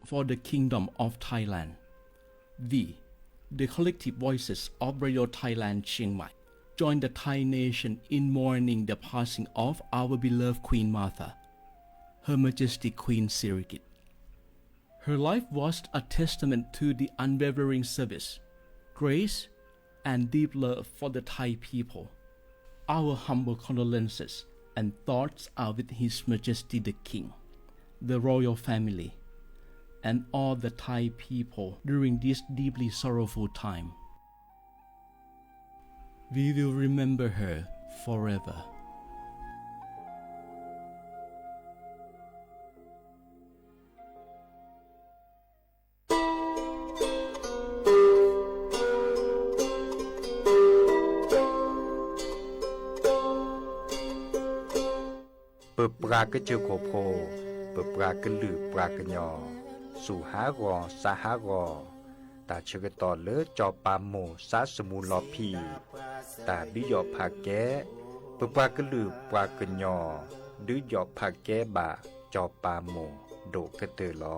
for the Kingdom of Thailand. We, the collective voices of Radio Thailand Chiang Mai, join the Thai nation in mourning the passing of our beloved Queen Mother, Her Majesty Queen Sirikit. Her life was a testament to the unwavering service, grace, and deep love for the Thai people. Our humble condolences and thoughts are with His Majesty the King, the royal family, and all the Thai people during this deeply sorrowful time. We will remember her forever. ပပှၤကစၢၢ်ခိၣ်ဖိ, ပပှၤကလုာ်ပှၤကညီ, စူၢ်ဟးဂီၤစါဟးဂီၤ, တၢ်ဆၢကတီၢ်လၢစီၤပၤမိၢ်စါစမူလီၤဖံး, တၢ်ဒုးယီၣ်ဖးကဲ, ပပှၤကလုာ်ပှၤကညီ, ဒုးယီၣ်ဖးကဲဘၣ်စီၤပၤမိၢ်ဒိၣ်ကတၢၢ်လီၤ.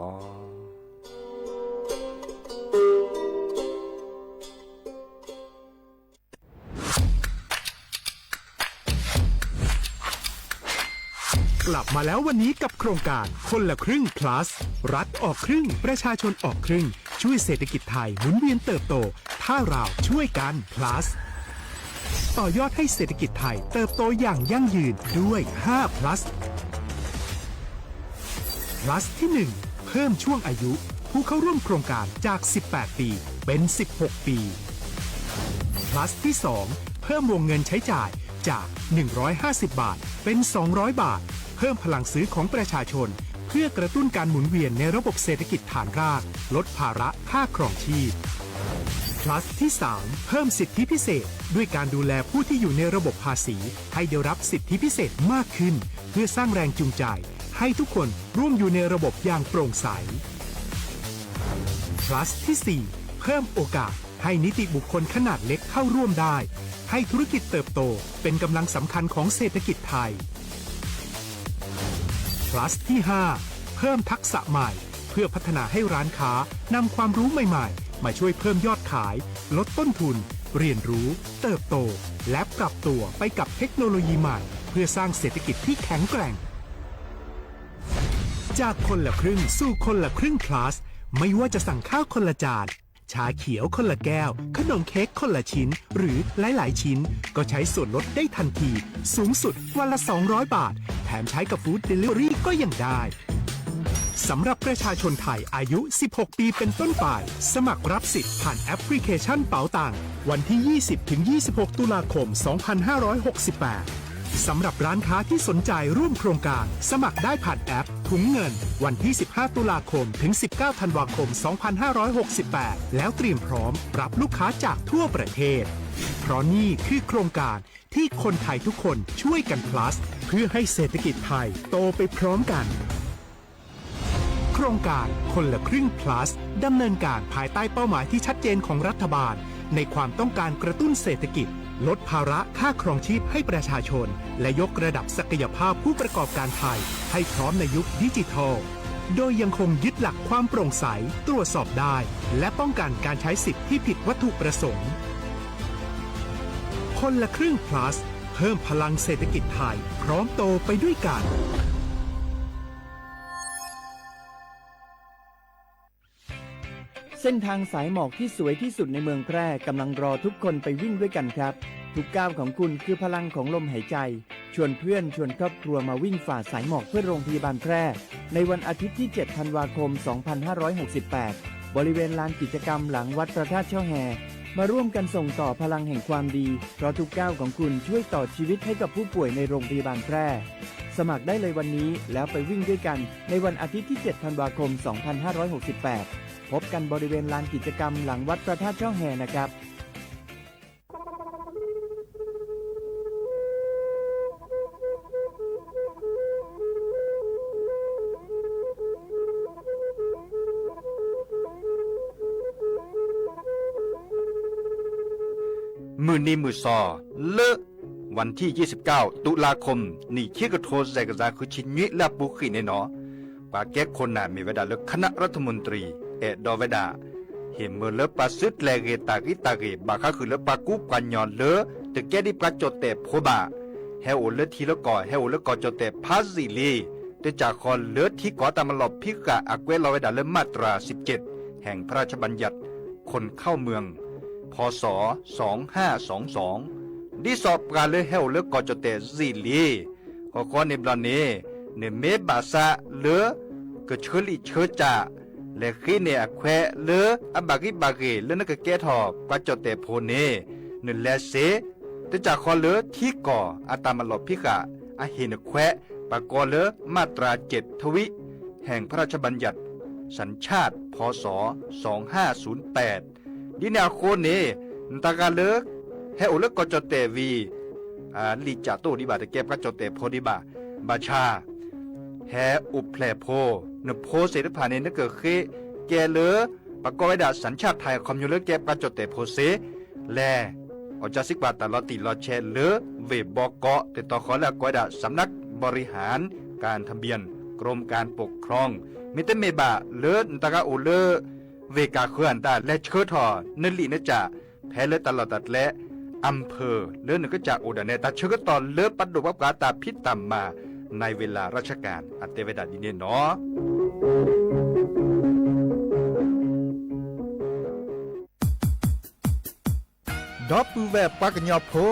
กลับมาแล้ววันนี้กับโครงการคนละครึ่ง plus รัฐออกครึ่ง ประชาชนออกครึ่ง ช่วยเศรษฐกิจไทยหมุนเวียนเติบโต ถ้าเราช่วยกัน plus ต่อยอดให้เศรษฐกิจไทยเติบโตอย่างยั่งยืนด้วย ห้า plus plus ที่ หนึ่ง เพิ่มช่วงอายุผู้เข้าร่วมโครงการจาก สิบแปด ปี เป็น สิบหก ปี plus ที่ สอง เพิ่มวงเงินใช้จ่ายจาก หนึ่งร้อยห้าสิบ บาท เป็น สองร้อย บาท เพิ่มพลังซื้อของประชาชน เพื่อกระตุ้นการหมุนเวียนในระบบเศรษฐกิจฐานราก ลดภาระค่าครองชีพ plus ที่ สาม เพิ่มสิทธิพิเศษ ด้วยการดูแลผู้ที่อยู่ในระบบภาษี ให้ได้รับสิทธิพิเศษมากขึ้น เพื่อสร้างแรงจูงใจ ให้ทุกคนร่วมอยู่ในระบบอย่างโปร่งใส plus ที่ สี่ เพิ่มโอกาสให้นิติบุคคลขนาดเล็กเข้าร่วมได้ ให้ธุรกิจเติบโตเป็นกำลังสำคัญของเศรษฐกิจไทย plus ที่ ห้า เพิ่มทักษะใหม่ เพื่อพัฒนาให้ร้านค้านำความรู้ใหม่ๆ มาช่วยเพิ่มยอดขาย ลดต้นทุน เรียนรู้ เติบโต และปรับตัวไปกับเทคโนโลยีใหม่ เพื่อสร้างเศรษฐกิจที่แข็งแกร่ง จากคนละครึ่งสู่คนละครึ่ง plus ไม่ว่าจะสั่งข้าวคนละจาน ชาเขียวคนละแก้ว ขนมเค้กคนละชิ้น หรือหลายๆ ชิ้น ก็ใช้ส่วนลดได้ทันที สูงสุดวันละ สองร้อย บาท แถมใช้กับ Food Delivery ก็ยังได้ สำหรับประชาชนไทยอายุ สิบหก ปีเป็นต้นไป สมัครรับสิทธิ์ผ่านแอปพลิเคชันเป๋าตัง วันที่ ยี่สิบ ถึง ยี่สิบหก ตุลาคม สองพันห้าร้อยหกสิบแปด สำหรับร้านค้าที่สนใจร่วมโครงการ สมัครได้ผ่านแอปถุงเงิน วันที่ สิบห้า ตุลาคม ถึง สิบเก้า ธันวาคม สองพันห้าร้อยหกสิบแปด แล้วเตรียมพร้อมรับลูกค้าจากทั่วประเทศ เพราะนี่คือโครงการที่คนไทยทุกคนช่วยกัน plus เพื่อให้เศรษฐกิจไทยโตไปพร้อมกัน โครงการคนละครึ่ง plus ดำเนินการภายใต้เป้าหมายที่ชัดเจนของรัฐบาล ในความต้องการกระตุ้นเศรษฐกิจ ลดภาระค่าครองชีพให้ประชาชน และยกระดับศักยภาพผู้ประกอบการไทย ให้พร้อมในยุคดิจิทัล โดยยังคงยึดหลักความโปร่งใส ตรวจสอบได้ และป้องกันการใช้สิทธิ์ที่ผิดวัตถุประสงค์ คนละครึ่ง plus เพิ่มพลังเศรษฐกิจไทย พร้อมโตไปด้วยกัน เส้นทางสายหมอกที่สวยที่สุดในเมืองแพร่กำลังรอทุกคนไปวิ่งด้วยกันครับ ทุกก้าวของคุณคือพลังของลมหายใจ ชวนเพื่อนชวนครอบครัวมาวิ่งฝ่าสายหมอกเพื่อโรงพยาบาลแพร่ ในวันอาทิตย์ที่ เจ็ด ธันวาคม สองพันห้าร้อยหกสิบแปด บริเวณลานกิจกรรมหลังวัดพระธาตุช่อแฮ มาร่วมกันส่งต่อพลังแห่งความดี เพราะทุกก้าวของคุณช่วยต่อชีวิตให้กับผู้ป่วยในโรงพยาบาลแพร่ สมัครได้เลยวันนี้ แล้วไปวิ่งด้วยกัน ในวันอาทิตย์ที่ เจ็ด ธันวาคม สองพันห้าร้อยหกสิบแปด พบกันบริเวณลานกิจกรรมหลังวัดพระธาตุช่อแฮนะครับ မုၢ်နံၤမုၢ်သီ လၢ วันที่ ยี่สิบเก้า ตุลาคม နံၣ်ခံကထိ စဲးကစၢ် ဃုဆံနွံ လၢအပူၤကွံာ်န့ၣ်လီၤ. အကဲခိၣ်နၢ်မ့ၢ်ဝဲဒၣ်လၢ ခနၣ်ရၢၣ်ထမူၣ်တရံၣ် အဲၣ်ဒိးဝဲဒၣ် ဟ့ၣ်မၢလၢပှၤစုကျဲၤဂ့ၤတၢ်ဂံၢ်တၢ်ဂ့ၤ ဘၣ်ဃးဃုာ်လၢပှၤကူပှၤကညီလၢ တကဲဒ်ပှၤကၠီၣ်တဲၣ်ဖိဘၣ် ဟဲအိၣ်လၢထံလၢကီၢ် ဟဲအိၣ်လၢကီၢ်ကၠီၣ်တဲၣ်ဖးယံာ်လံ, တကးဃီလၢထံကီၢ်အတၢ်မၤလီၢ်ဖံးဃာ်အကွဲးလီၤဝဲဒၣ်လၢ มาตราสิบเจ็ด แห่งพระราชบัญญัติ คนเข้าเมือง พ.ศ. สองห้าสองสอง ဒ်သိးပှၤလၢဟဲအိၣ်လၢကီၢ်ကၠီၣ်တဲၣ်ယံာ်လံ ဃီဃီန့ၣ်ဘျီန့ၣ် နမ့ၢ်ဘၣ်ဆၣ်လၢ ကဆှၢလံာ်ဆှၢစၢ် လဲၤဃ့န့ၢ်အခွဲးလၢအဘၣ်ဂံၢ်ဘၣ်ဂ့ၤလၢနကကဲထီၣ်ပှၤကၠီၣ်တဲၣ်ဖိန့ၣ် နလဲၤစ့, တကးဃီလၢထံကီၢ်အတၢ်မၤလီၢ်ဖံးဃာ် အဟ့ၣ်နခွဲး ပကိးလၢ มาตราเจ็ดทวี แห่งพระราชบัญญัติสัญชาติ พ.ศ. สองห้าศูนย์แปด ဒ်န့ၣ်အဃိန့ၣ် နတၢ်ဂၤလၢ ဟဲအိၣ်လၢကီၢ်ကၠီၣ်တဲၣ်ဝံၤ လံာ်စၢ်တအိၣ်ဒံးဘၣ် တကဲပှၤကၠီၣ်တဲၣ်ဖိဒံးဘၣ်, ဘၣ်ဆၣ် ဟဲအိၣ်ဖျဲၣ်ဖိ, နဖိသ့ၣ်တဖၣ်န့ၣ် နကဃ့ကဲလၢ ပကိးဝဲဒၣ် สัญชาติไทย အခီပညီလၢကဲပှၤကၠီၣ်တဲၣ်ဖိစ့, လဲၤ အီၣ်ကၢစံကွၢ်တၢ်လီၤတံၢ်လီၤဆဲးလၢ ဝ့ၢ်ဘီကီး တတီၤဃီလၢအကိးဝဲဒၣ် สำนักบริหารการทะเบียน กรมการปกครอง မ့တမ့ၢ်ဘၣ်လၢနတၢ်ဂၤအိၣ်လၢ ဝ့ၢ်ကၢ်ဃၢၤအတၢ် လဲၤဆှၢထီၣ်နလံာ်နကၠၢ် ဖဲလၢတၢ်လီၢ်တၢ်ကျဲ อำเภอ လၢနကစၢ်အိၣ်ဒၣ်နဲ တၢ်ဆၢကတီၢ်လၢပဒိၣ်ပှၤပှၤတၢ်ဖံးတၢ်မၤ ในเวลาราชการ အတဲဝဲဒၣ်ဒ်န့ၣ်နီၤ. ဒီပုၢ်ဝဲၢ်ပှၤကညီဖိ,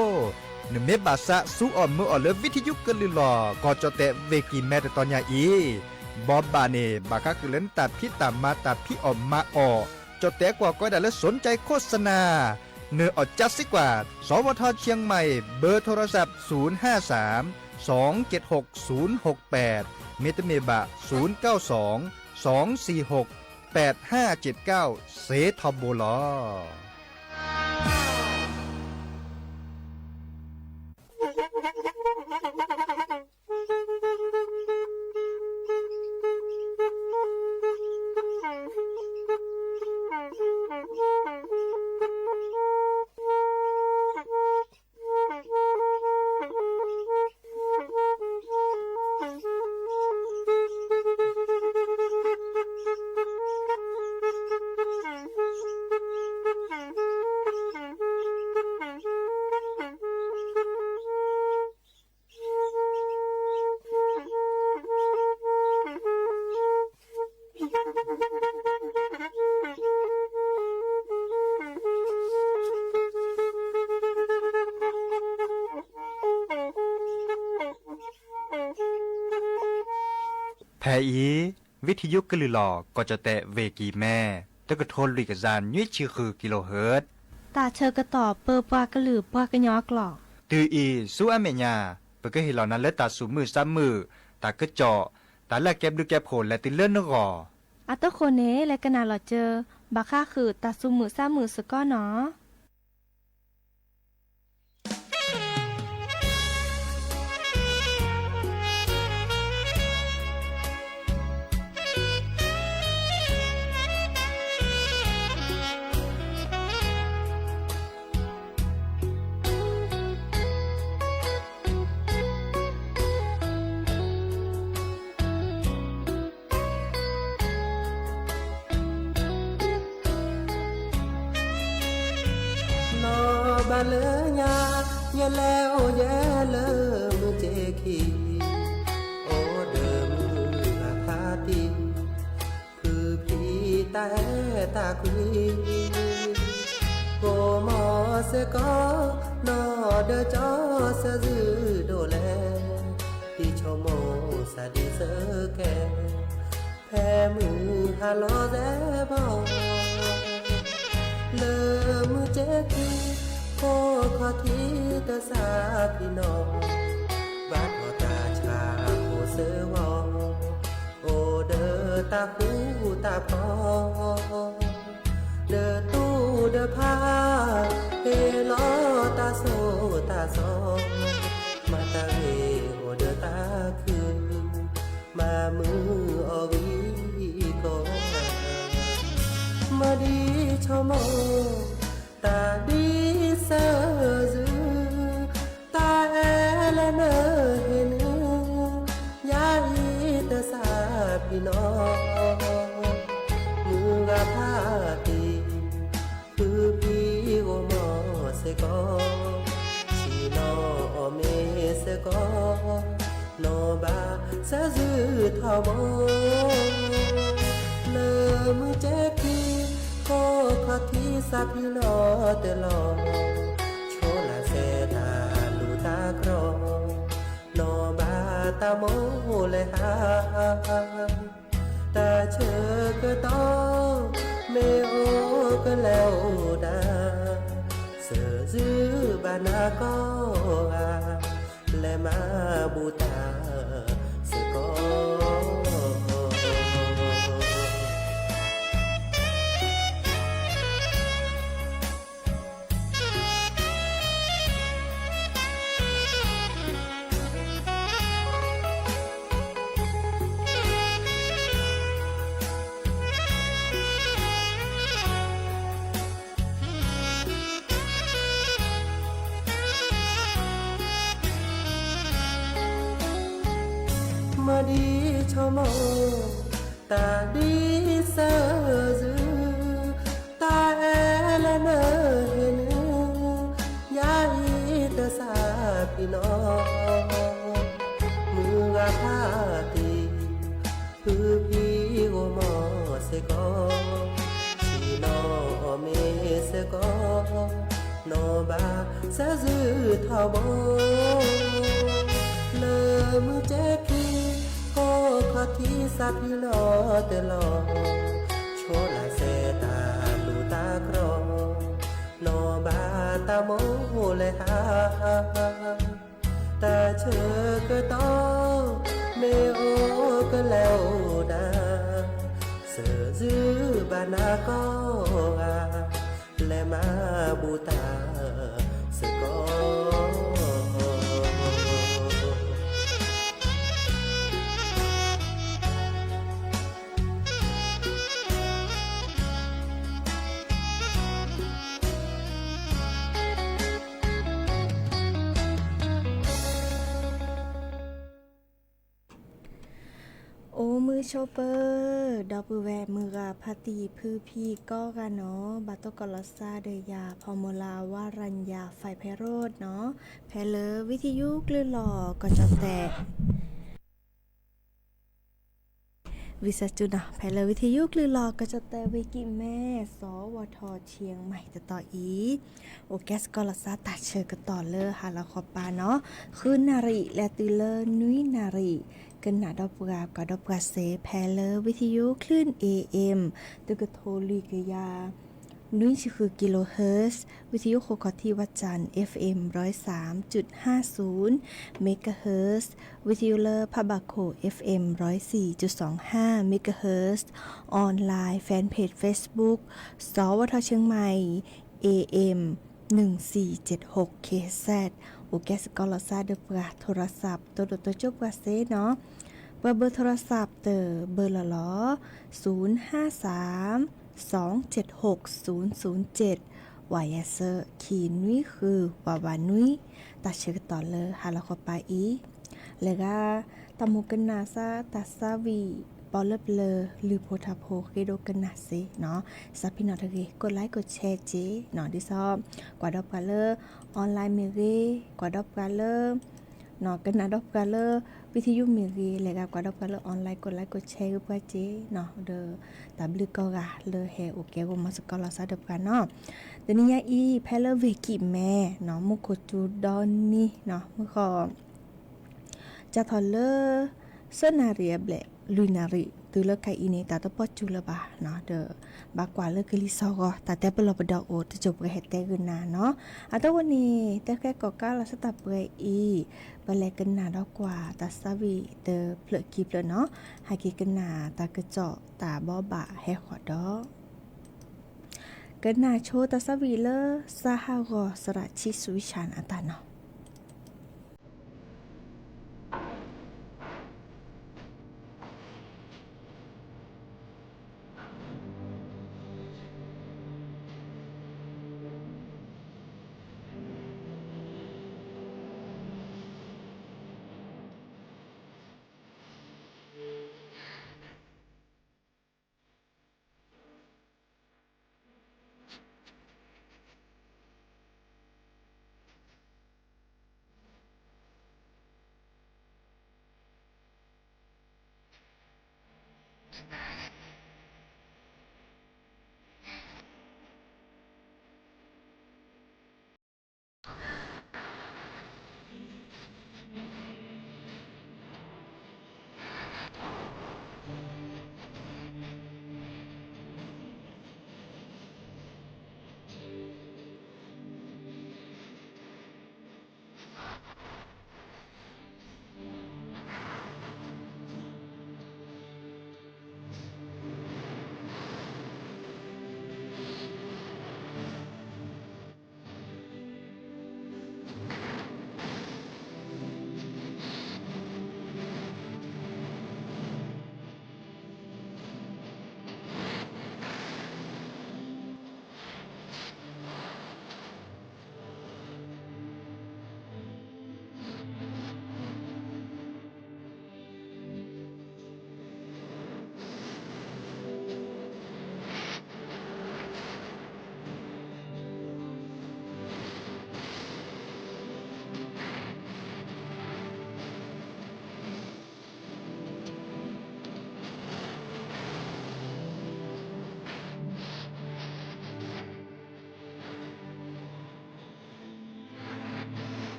နမ့ၢ်ဘၣ်ဆၣ်ဆူအီၣ်မၢအီၣ်လၢ ဝံထယုကလုၢ်လီၤ ကီၢ်ကၠီၣ်တဲၣ်ဝ့ၢ်ကံၢ်မဲ တတီၤညါအံၤ, ဘီဘၣ်န့ၣ် ဘၣ်ဃးဃုာ်လၢနတၢ်ဖံးတၢ်မၤတၢ်ဖံးအီၣ်မၤအီၣ် ကၠီၣ်တဲၣ်ကွီၢ်ကိးဝဲဒၣ်လၢ สนใจโฆษณา နအီၣ်ကၢစံကွၢ် สวท.เชียงใหม่ เบอร์โทรศัพท์ ศูนย์ห้าสาม สองเจ็ดหก ศูนย์หกแปด မ့တမ့ၢ်ဘၣ် ศูนย์เก้าสอง สองสี่หก แปดห้าเจ็ดเก้า စ့ထီဘိလီၤ. ဖဲအံၤ ဝံထယုကလုၢ်လီၤ ကီၢ်ကၠီၣ်တဲၣ်ဝ့ၢ်ကံၢ်မဲ တကထိလွံၢ်ကယၤနွံဆံဃု kilohertz တၢ်ဆၢကတီၢ်ပၢပှၤကလုာ်ပှၤကညီအကျိာ် တုၤအံၤ ဆူအမဲာ်ညါ ပကဟ့ၣ်လီၤနၤလၢတၢ်သူၣ်မုာ်သးမုာ်, တၢ်ကစီၣ်, တၢ်လၢအကဲဘျုးကဲဖှိၣ်လဲၤတုၤလၢနဂီၢ်. အတဃိန့ၣ် လဲၤကနၣ်လီၤစၢၤ ဘၣ်ဃးဃုာ်တၢ်သူၣ်မုာ်သးမုာ်စ့ၢ်ကီးနီၤ. နီၢ်ဘၣ်လၢညါ ယလဲၤအိၣ်ယဲလၢမုၢ်စ့ခံ, အိၣ်ဒီးမုၢ်ဂၤဖးတံၢ်, ဖုဖံးတၢ်အဲၣ်တၢ်ကွံ, ကိးမီၤစ့ၢ်ကီး နီၢ်ဒီးကၠီဆၢဇုဒိၣ်လဲၣ်, ဟံးဆိကမိၣ်စၢ်ဒံးစၢ်ကဲ, ဖဲမုၢ်ဟါလီၤစဲးဘီ လၢမုၢ်စ့ခံ, ဖိခီၣ်ထံးတစးဖံးနီၣ်, ဘၣ်ထီၣ်တၢ်ဆါဖိစၢဝီ, အိၣ်ဒီးတၢ်ဃူတၢ်ဖိး, ဒီးတူၢ်ဒီးဖး, ဟ့ၣ်လီၤတၢ်ဆိၣ်တၢ်ဆီ, မၤတၢ်ဂ့ၤအိၣ်ဒီးတၢ်ခု, မၤမုာ်အီၤဂံၢ်ကီ, မၤဒ်ဆိကမိၣ် တၢ်ဒ်စၢ်ယွၤ, တၢ်အဲၣ်လၢနဟ့ၣ်န့ၣ်, ယၤအံၤတစးဖံး နီၤ, မုၢ်ဂၤဖးတံၢ် ဖုဖံဂီၢ်မီၢ်စ့ၢ်ကီး, ဆ့ၣ်နီၤအီၣ်မ့ၤစ့ၢ်ကီး, နီၢ်ဘၣ်စၢ်စုထီဘိ, လၢမုၢ်ကဲခံ ကိးခီၣ်ထံးစးဖံလီၤတလီၤ, ဆိလၢစဲတၢ်လူၢ်တၢ်ကြီ, နီၢ်ဘၣ်တၢ်မိၣ်လဲၤဟး တၢ်ဆၢကတီၢ် မ့ၢ်အိၣ်ကလဲၤအိၣ်ဒၣ်, စၢ်စုဘၣ်နၤကိးဂၤ, လဲၤမၤဘူၣ်တၢ်စ့ၢ်ကီး. မ့ၢ်ဒ်ဆိကမိၣ် တၢ်ဒ်စၢ်စု, တၢ်အဲၣ်လၢနဟ့ၣ်န့ၣ်, ယၤအံၤတစးဖံနီၤ, မုၢ်ဂၤဖးတံၢ် ဖုဖံဂီၢ်မီၢ်စ့ၢ်ကီး, ဆ့ၣ်နီၤအီၣ်မ့ၤစ့ၢ်ကီး, နီၢ်ဘၣ်စၢ်စုထီဘိ, လၢမုၢ်ကဲခံ ကိးခီၣ်ထံးစးဖံလီၤတလီၤ, ဆိလၢစဲတၢ်လူၢ်တၢ်ကြီ, နီၢ်ဘၣ်တၢ်မိၣ်လဲၤဟး တၢ်ဆၢကတီၢ် မ့ၢ်အိၣ်ကလဲၤအိၣ်ဒၣ်, စၢ်စုဘၣ်နၤကိးဂၤ, လဲၤမၤဘူၣ်တၢ်စ့ၢ်ကီး. အိၣ်မုာ်ဆိးပၢၤ ဒီပုၢ်ဝဲၢ်မုၢ်ဂၤဖးတံၢ်ဖုဖံကိးဂၤနီၤ, ဘၣ်တိၢ်ကီးလီၤစၢ်ဒီးယၤ ဖီမူလါ ဝါရၤညါ ဖဲးဖဲးရိးနီၤ, ဖဲလၢဝံသယုကလုၢ်လီၢ်ကီၢ်ကၠီၣ်တဲၣ် ဝံသးစူၤနီၤ, ဖဲလၢဝံသယုကလုၢ်လီၢ်ကီၢ်ကၠီၣ်တဲၣ် ဝ့ၢ်ကံၣ်မဲ စီၤဝီၤထီၣ်ဆ့ၣ်မၢၣ်တတီၤအံၤ, အိၣ်ကဲစ့ၢ်ကီးလီၤစၢ်တၢ်ဆၢကတီၢ်လၢဟါလီၤခီပၤနီၤ, ဃုနၣ်ရံၣ်လဲၤတုၤလၢနွံနၣ်ရံၣ်, ကနၣ်ဒီပုၢ်ဝဲၢ်ပှၤဒီပုၢ်ဝဲၢ်စ့ၢ် ဖဲလၢဝံသယုကလုၢ် เอ เอ็ม သုးကထိလွံၢ်ကယၤ နွံဆံဃု kilohertz, ဝံသယုခိၣ်ခီၣ်ထံး ဝၣ်စၣ် เอฟเอ็ม ร้อยสามจุดห้าศูนย์ megahertz, ဝံသယုလၢဖးဘၣ်ခိၣ် เอฟเอ็ม ร้อยสี่จุดสองห้า megahertz, online fanpage Facebook စီၤဝီၤထီၣ်ဆ့ၣ်မၢၣ် เอ เอ็ม หนึ่งสี่เจ็ดหก เคแซด, အိၣ်ကဲစ့ၢ်ကီးလီၤစၢ်ဒီးပှၤ โทรศัพท์ တိၢ်ဒိၣ်တိၢ်ကၠိၣ်ပှၤစ့ၢ်နီၤ, ပှၤဘၢ โทรศัพท์ တဘၢလီၤလီၤ, ศูนย์ห้าสาม สองเจ็ดหก ศูนย์ศูนย์เจ็ด, ဝးယဲၢ်ဆၢ ခံနွံဃု ဝးဝးနွံ, တၢ်ဆၢကတီၢ်လၢဟါလီၤခီပၤအံၤ, လဲၤဂၤ တၢ်မူကနၣ်စၢ် တၢ်သးဝံၣ် ပီလၢပျၢၤ လုၢ်ဖိထါဖိ ဃ့ဒိကနၣ်စ့ၢ်နီၤ, စးဖံနီၤတဂ့ၤ ကိးlike ကိးshareစ့ၢ်နီၤ, ဒ်သိး ကွၢ်ဒီးပှၤလၢ online မ့ၢ်ဂ့ၤ, ကွၢ်ဒီးပှၤလၢ ကနၣ်ဒီးပှၤလၢ ဝံသယုမ့ၢ်ဂ့ၤ, လဲၤဂၤကွၢ်ဒီးပှၤလၢ online ကိးlike ကိးshare ဂ့ၤပှၤစ့ၢ်နီၤ, ဒီး တၢ်ဘျုးကိးဂၤလၢဟဲအိၣ်ကဲဂီၤမီၤစ့ၢ်ကီးလီၤစၢ်ဒီးပှၤနီၤ, တနံၤညါအံၤ ဖဲလၢဝ့ၢ်ကံၣ်မဲနီၤ, မူခိၣ်စူၤဒီနံၤနီၤ, မုၢ်ဃီ စးထီၣ်လၢ သၢနၣ်ရံၣ်အဘျဲၣ် လွံၢ်နၣ်ရံၣ် တုၤလၢခဲအံၤန့ၣ် တၢ်တပီၢ်စူၤလၢၤဘၣ်နီၤ, ဒီး ဘၣ်ကွၢ်လၢကလံၤစီၤဂီၤ တၢ်တဲပလီၢ်ပဒီးအိၣ် တစိၢ်ပှဲၤဟဲတဲဂ့ၤနၤနီၤ, အတဝဲန့ၣ် တၢ်ဃဲကီၣ်ကးလီၤစၢ်တၢ်ပှဲၤအံၤ, ပလဲၤကနၣ်ဒီးကွၢ်တၢ်သးဝံၣ်တဖျၢၣ်ခံဖျၢၣ်နီၤ, ဟဲက့ၤကနၣ်တၢ်ကစီၣ်တၢ်ဘိးဘၣ်ဟဲဃီၤဒီး ကနၣ်ဆိတၢ်သးဝံၣ်လၢ စးဟးဂီၤစရးဆံးစူၤဆၣ်န့ၣ်အတၢ်နီၤ.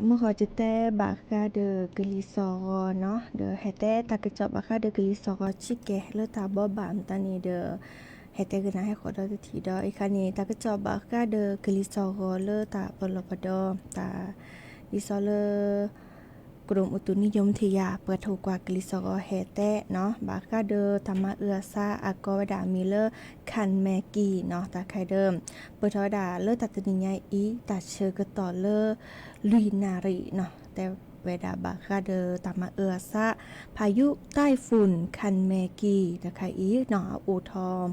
မုၢ်ဂီၤယတဲဘၣ်ဃးဒီးကလံၤစီၤဂီၤနီၤ, ဒီးဟဲတဲတၢ်ကစီၣ်ဘၣ်ဃးဒီးကလံၤစီၤဂီၤဆံးကဲလၢတၢ်ဘီဘၣ်မတၤန့ၣ်ဒီး ဟဲတဲကနၣ်ဟဲဃီၤဒီးတထံၣ်ဒီး အံၤခါန့ၣ် တၢ်ကစီၣ်ဘၣ်ဃးဒီးကလံၤစီၤဂီၤလၢတၢ်ပလီၢ်ပဒီ တၢ် ဒ်သိးလၢ ကရူၢ်မုတုၤနံယိမထံယၤ ပှၤထိၣ်ကွၢ်ကလံၤစီၤဂီၤဟဲတဲနီၤ ဘၣ်ဃးဒီးတၢ်မၤအုးအသးအကိးဝဲဒၣ်အမံၤလၢ ခၣ်မဲာ်ကံနီၤ တၢ်ခါဒီး ပၢၢ်ထီၣ်ဝဲဒၣ်လၢတၢ်တနံၤညါအံၤ တၢ်ဆၢကတီၢ်လၢ လွံၢ်နၣ်ရံၣ်နီၤ တဲဝဲဒၣ်ဘၣ်ဃးဒီးတၢ်မၤအုးအသး พายุไต้ฝุ่นคันแมกี တၢ်ခါအံၤနီၤ အအိၣ်ထီၣ်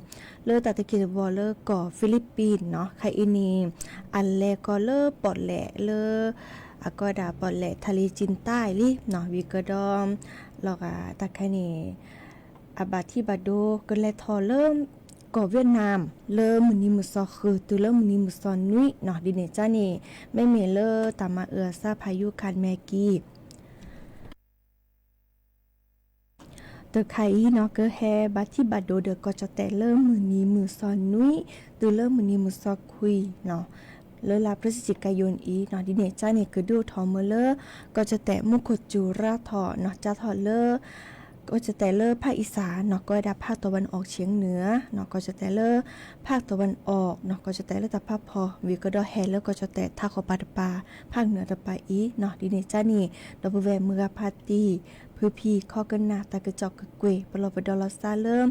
လၢတၢ်တက့ၢ်တဘီလၢကီၢ်ဖံလံးပံၣ်နီၤ ခါအံၤန့ၣ် အလဲၤကီးလၢပီၣ်လဲၣ်လၢ အကိးဝဲဒၣ်ပီၣ်လဲၣ် ทะเลจีนใต้ လံနီၤ ဝံၤကဒီး လီၤဂာ်တၢ်ခါန့ၣ် အဘၣ်ထံဘၣ်ဒိကလဲၤထီၣ်လၢ ကီၢ်ဝ့ၢ်နၢမ် လၢမုၢ်နံၤမုၢ်သီဃု တုၤလၢမုၢ်နံၤမုၢ်သီနွံနီၤ ဒ်န့ၣ်ကါန့ၣ် မ့မ့ၢ်လၢတၢ်မၤအုးအသးဖးယူၤခးမဲာ်ကံ တခါအံၤနီၤ ကဟဲဘၣ်ထံၣ်ဘၣ်ဒိဒီးကီၢ်ကၠီၣ်တဲၣ်လၢမုၢ်နံၤမုၢ်သီနွံ တုၤလၢမုၢ်နံၤမုၢ်သီခွံနီၤ လၢလါพฤศจิกายนအံၤနီၤ ဒ်န့ၣ်ကါန့ၣ် ကဒုးအိၣ်ထီၣ်မ့ၢ်လၢ ကီၢ်ကၠီၣ်တဲၣ်မူခိၣ်စူၤရၤထီၣ်နီၤ ကၢထီၣ်လၢ ကီၢ်ကၠီၣ်တဲၣ်လၢဖၣ်အံၣ်စၢ်နီၤ ကိးဝဲဒၣ်ဖၣ်တဝၣ်အီၣ်ဆ့ၣ်နုာ် နီၤ ကီၢ်ကၠီၣ်တဲၣ်လၢ ဖၣ်တဝၣ်အီၣ်နီၤ ကီၢ်ကၠီၣ်တဲၣ်လၢတၢ်ဖးဖီ ဝံၤကဒီးဟဲလၢကီၢ်ကၠီၣ်တဲၣ်ထးခီပၤတပၤ ဖၣ်နုာ်တပၤအံၤနီၤ ဒ်န့ၣ်ကါန့ၣ် ဒီပုၢ်ဝဲၢ်မုၢ်ဂၤဖါတံၢ် ဖုဖံခီကနၣ်တၢ်ကစီၣ်ကွ့ၢ်ကွ့ၢ် ပလီၢ်ပဒီလီၤသးလၢ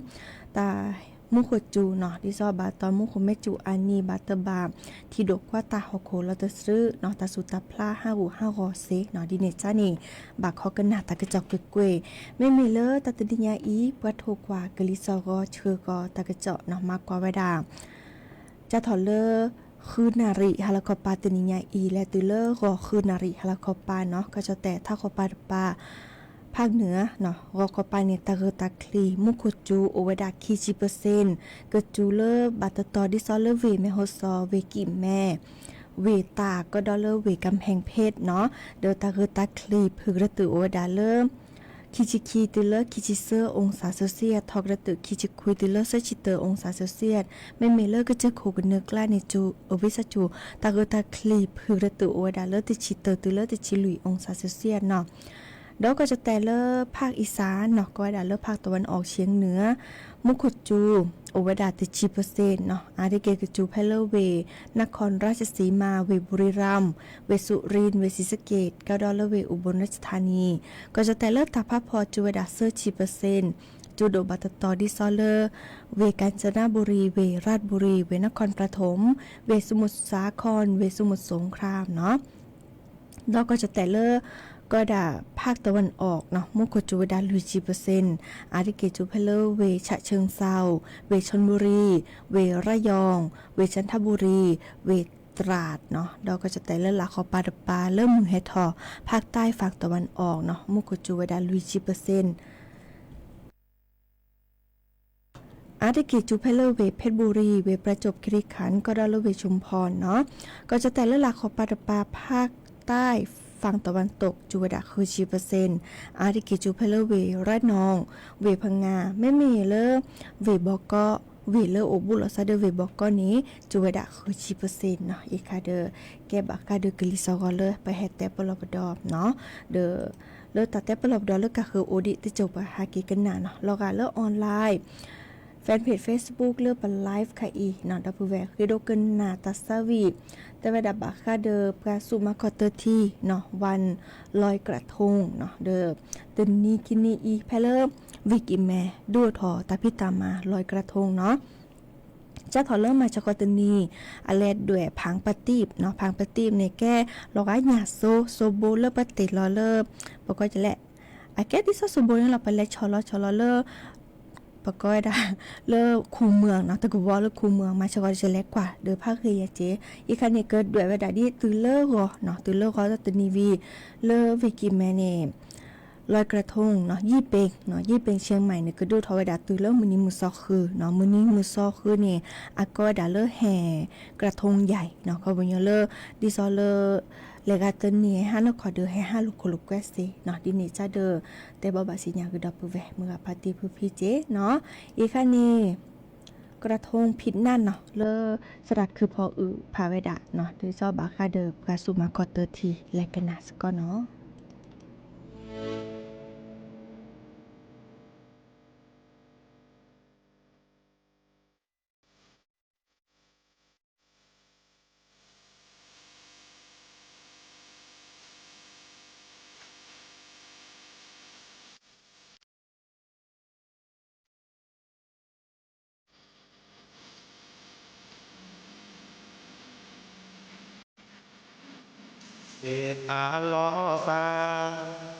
တၢ်မူခိၣ်စူၤနီၤ ဒ်သိးဘၣ်တၢ်မူခိၣ်မ့ၢ်စူၤအါနံၤ ဘၣ်တဘၣ်ထံဒိၣ်ကွၢ်တၢ်ဟီၣ်ခိၣ်လီၤတစုနီၤ တၢ်ဆူးတၢ်ဖျါဟးဂူာ်ဟးဂီၤစ့နီၤ ဒ်န့ၣ်ကါန့ၣ် ဘၣ်ခီကနၣ်တၢ်ကစီၣ်ကွ့ၢ်ကွ့ၢ် မ့မ့ၢ်လၢတၢ်တနံၤညါအံၤ ပှၤထိၣ်ကွၢ်ကလံၤစီၤဂီၤဆှၢကီးတၢ်ကစီၣ်နီၤ မၤကွၢ်ဝဲဒၣ် ကၢထီၣ်လၢ ဃုနၣ်ရံၣ်ဟါလီၤခီပၤတနံၤညါအံၤ လဲၤတုၤလၢဂီၤဃုနၣ်ရံၣ်ဟါလီၤခီပၤနီၤ ကီၢ်ကၠီၣ်တဲၣ်ထးခီပၤတပၤ ဖၣ်နုာ်နီၤ ဂီၤခီပၤန့ၣ် တၢ်ဂၢၢ်တၢ်ချံၤ မူခိၣ်စူၤအိၣ်ဝဲဒၣ်ခံဆံပၢၢ်စ့ၣ် ကစူၤလၢဘၣ်တတီၤဒ်သိးလၢဝ့ၢ်မဲၢ်ဟီၣ်စီၤ ဝ့ၢ်ကံၣ်မဲ ဝ့ၢ်တၢ်ကဒီးလၢဝ့ၢ်ကၣ်ဖဲၣ်ဖ့ၣ်နီၤ ဒီးတၢ်ဂၢၢ်တၢ်ချံၤဖုၣ်ကရၢတုာ်အိၣ်ဝဲဒၣ်လၢ ခံဆံခံတုၤလၢခံဆံသၢ องศาเซลเซียส ထီၣ်ကရၢတုာ် ခံဆံခွံတုၤလၢသၢဆံတၢ องศาเซลเซียส မ့မ့ၢ်လၢကစၢၢ်ခိၣ်ကနၢၤကျါန့ၣ် စူၤ အဝံသးစူၤ တၢ်ဂၢၢ်တၢ်ချံၤဖုၣ်ကရၢတုာ်အိၣ်ဝဲဒၣ်လၢတဆံတၢတုၤလၢတဆံလွံၢ် องศาเซลเซียส နီၤ ဒီးကီၢ်ကၠီၣ်တဲၣ်လၢဖၣ်အံၣ်စၢ်နီၤ ကိးဝဲဒၣ်လၢဖၣ်တဝၣ်အီၣ်ဆ့ၣ်နုာ် မူခိၣ်စူၤ အိၣ်ဝဲဒၣ်တဆံပၢၢ်စ့ၣ်နီၤ အါတက့ၢ်ကစူၤဖဲလၢဝ့ၢ် นครราชสีมา ဝ့ၢ်บุรีรัมย์ ဝ့ၢ်สุรินทร์ ဝ့ၢ်ศรีสะเกษ ကဒီးလၢဝ့ၢ်อุบลราชธานี ကီၢ်ကၠီၣ်တဲၣ်လၢတၢ်ဖးဖီစူၤဝဲဒၣ်သၢဆံပၢၢ်စ့ၣ် စူၤဒိၣ်ဘၣ်တတီၤဒ်သိးလၢ ဝ့ၢ်กาญจนบุรี ဝ့ၢ်ราชบุรี ဝ့ၢ်นครปฐม ဝ့ၢ်สมุทรสาคร ဝ့ၢ်สมุทรสงครามနီၤ ဒီးကီၢ်ကၠီၣ်တဲၣ်လၢ ကီးဒၣ်ဖၣ်တဝၣ်အီၣ်နီၤ မူခိၣ်စူၤဝဲဒၣ်လွံၢ်ဆံပၢၢ်စ့ၣ် အါတက့ၢ်စူၤဖဲလၢဝ့ၢ် ฉะเชิงเซา ဝ့ၢ် ชลบุรี ဝ့ၢ် ระยอง ဝ့ၢ် จันทบุรี ဝ့ၢ် ตราด နီၤ ဒီးကီၢ်ကၠီၣ်တဲၣ်လၢလါခီပၤတပၤလၢမုၢ်ဟဲထီၣ် ภาคใต้ฝั่งตะวันออกနီၤ မူခိၣ်စူၤဝဲဒၣ်လွံၢ်ဆံပၢၢ်စ့ၣ် အါတက့ၢ်စူၤဖဲလၢဝ့ၢ် เพชรบุรี ဝ့ၢ် ประจวบคีรีขันธ์ ကဒီးလၢဝ့ၢ် ชุมพร နီၤ ကီၢ်ကၠီၣ်တဲၣ်လၢလါခီပၤတပၤ ภาคใต้ฝั่งตะวันตก စူၤဝဲဒၣ်ဃုဆံပၢၢ်စ့ၣ် အါတက့ၢ်စူၤဖဲလၢဝ့ၢ် ระนอง ဝ့ၢ် พังงา မ့မ့ၢ်လၢ ဝ့ၢ်ဘီကီ ဝ့ၢ်လၢအိၣ်ဘူးလီၤသးဒီးဝ့ၢ်ဘီကီန့ၣ် စူၤဝဲဒၣ်ဃုဆံပၢၢ်စ့ၣ်နီၤ အံၤခါဒီး ကဲဘၣ်ဃးဒီးကလံၤစီၤဂီၤလၢပဟဲတဲပလီၢ်ပဒီနီၤ ဒီး လၢတၢ်တဲပလီၢ်ပဒီလၢကးဃုာ်အိၣ်ဒံးတစိၢ်ပှၤဟးက့ၤကနၣ်နီၤ လီၤဂာ်လၢ online fanpage Facebook လၢပ live ခါအံၤနီၤ ဒီပုၢ်ဝဲၢ်ဃ့ဒိကနၣ်တၢ်သးဝံၣ် တဲဝဲဒၣ်ဘၣ်ဃးဒီးပှၤဆူၣ်မၤခီၣ်တၢၢ်ထံနီၤ วันลอยกระทงနီၤ ဒီး တနံၤခံနံၤအံၤဖဲလၢ ဝ့ၢ်ကံၢ်မဲ ဒုးအိၣ်ထီၣ်တၢ်ဖံးတၢ်မၤ ลอยกระทงနီၤ ကၢထီၣ်လၢမၤစၢၤကီးတနံၤ အလဲၤဒွဲၣ်ဖၣ်ပတံၣ်နီၤ ဖၣ်ပတံၣ်န့ၣ်ကဲ လီၤဂာ်ညၣ်စိ စိဘိလၢပတ့ၢ်လီၤလၢ ပကိးလဲၣ် အကဲဒ်သိးစိဘိန့ၣ်လီၤ ပလဲၤဆီၣ်လီၤဆီၣ်လီၤလၢ ပကိးဝဲဒၣ် လၢခူမွၢ်နီၤ တကဝီၤလၢခူမွၢ် မၤစၢၤကီးတလဲၤကွၢ်ဒီးဖးဂ့ၤယဲၢ်က့ အံၤခါန့ၣ် ကဒွဲၣ်ဝဲဒၣ်ဒ်တုၤလၢဂီၤနီၤ တုၤလၢဂီၤတနံၤဝံၤ လၢဝ့ၢ်ကံၢ်မဲန့ၣ် ลอยกระทงနီၤ ยี่เป็งနီၤ ยี่เป็งเชียงใหม่န့ၣ် ကဒုးအိၣ်ထီၣ်ဝဲဒၣ်တုၤလၢမုၢ်နံၤမုၢ်သီဃုနီၤ မုၢ်နံၤမုၢ်သီဃုန့ၣ် အကိးဝဲဒၣ်လၢ แห่กระทงใหญ่နီၤ ခီပညီလၢ ဒ်သိးလၢ လဲၤဂၤတနံၤဟဲဟးနီၢ်ခီၣ်ဒီးဟဲဟးလိာ်ခိၣ်လိာ်ကွဲစ့ၢ်နီၤ ဒ်န့ၣ်ကၢဒီး တဲဘၣ်ဘၣ်စံးညါကဒီးပုၢ်ဝဲၢ် မုၢ်ဂၤဖါတံၢ်ဖုဖံက့နီၤ အံၤခါန့ၣ် กระทงผิดนัดနီၤ လၢသရၣ်ခုၣ်ဖီအုၣ်ဖးဝဲဒၣ်နီၤ ဒ်သိးဘၣ်ဃးဒီးပှၤဆူၣ်မၤခီၣ်တၢၢ်ထံ လဲၤကနၣ်စ့ၢ်ကီးနီၤ မ့ၢ်အလီၤပာ် တနၢ်ဘျုးတၢ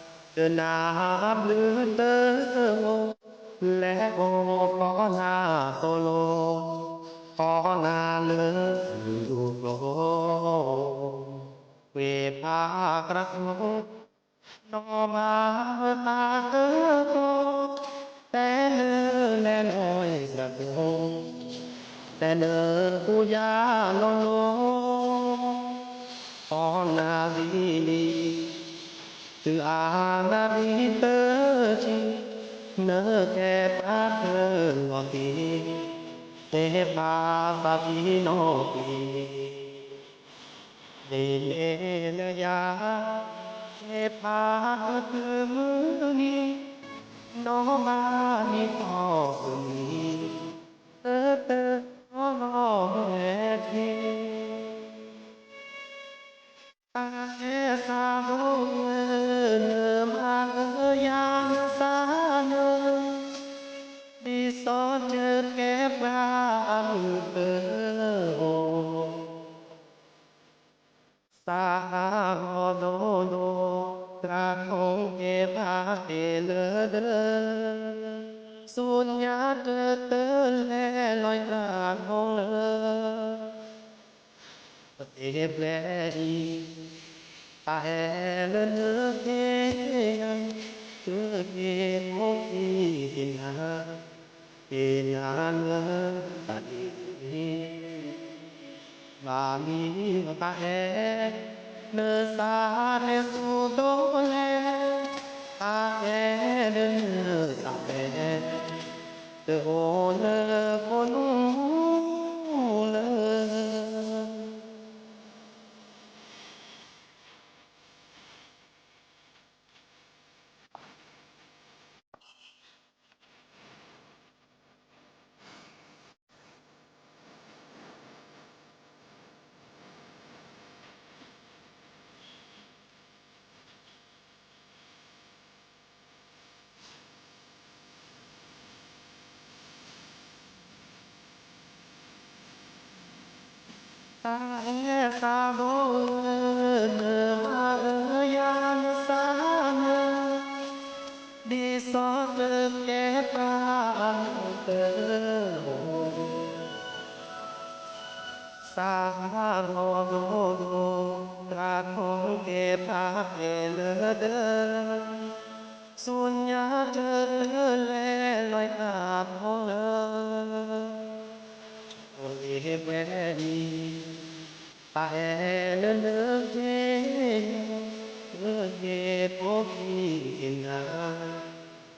် လဲၤအိၣ်ကီၢ်နၢ်သိၣ်လိ ကီၢ်နၢ်လၢဒူၣ်ကျိၤ ဝ့ၢ်ဖးကရၢ နီၢ်ဘၣ်ဝဲသးကကီ တဲလၢလဲၤလီၤကရၢ ယၤလီၤလီၤ, အီနၤလံလံ, သုအါနၤလံတထံၣ်, နကဲပှၤတလီၤက့ၤ, တဲဘၣ်သးပ့ၤနီၣ်က့ၤ, မ့ၢ်လဲၤလၢယၤ, တဲဖးတမုၢ်နံၤ, နီၢ်ဘၣ်နံၤထီၣ်ပနံၤ, တၢ်တနီၤနီၤဝဲတက့ၢ်. တၢ်အဲၣ်သးဘိဧၢ, နမၤလၢယၤနသးနၢ, ဒ်သိးတကဲပှၤအမုာ်တအိၣ်, သးအါဂီၢ်ဒိၣ်ဒိၣ်, တၢ်ခိၣ်ကဲဘၣ်အဲၣ်လၢဒၢး, ဆူညါတတၢၢ်လဲၤလီၤတၢ်ခိၣ်လၢ ပတဲပျဲအံၤ, တၢ်အဲၣ်လၢနက့ၤ, က့ၤဖိက့ၤက့ၤနၤ, က့ၤနၤလၢတၢ်န့ၣ်, ဘၣ်မံၤတၢ်အဲၣ်, နသးန့ၣ်ဆူၣ်ဒိၣ်လဲၣ်, တၢ်အဲၣ်လၢနသးလဲၣ်, တအိၣ်လၢခိၣ်နူာ်လၢ တၢ်အဲၣ်သးဘိဧၢ, နမၤလၢယၤနသးနၢ, ဒ်သိးတကဲပှၤအမုာ်တအိၣ်, သးအါဂီၢ်ဒိၣ်ဒိၣ်, တၢ်ခိၣ်ကဲဘၣ်အဲၣ်လၢဒၢး, ဆူညါတတၢၢ်လဲၤလီၤတၢ်ခိၣ်လၢ အိၣ်လၢဝဲအံၤ, တၢ်အဲၣ်လၢနက့ၤ, က့ၤဖိက့ၤက့ၤနၤ,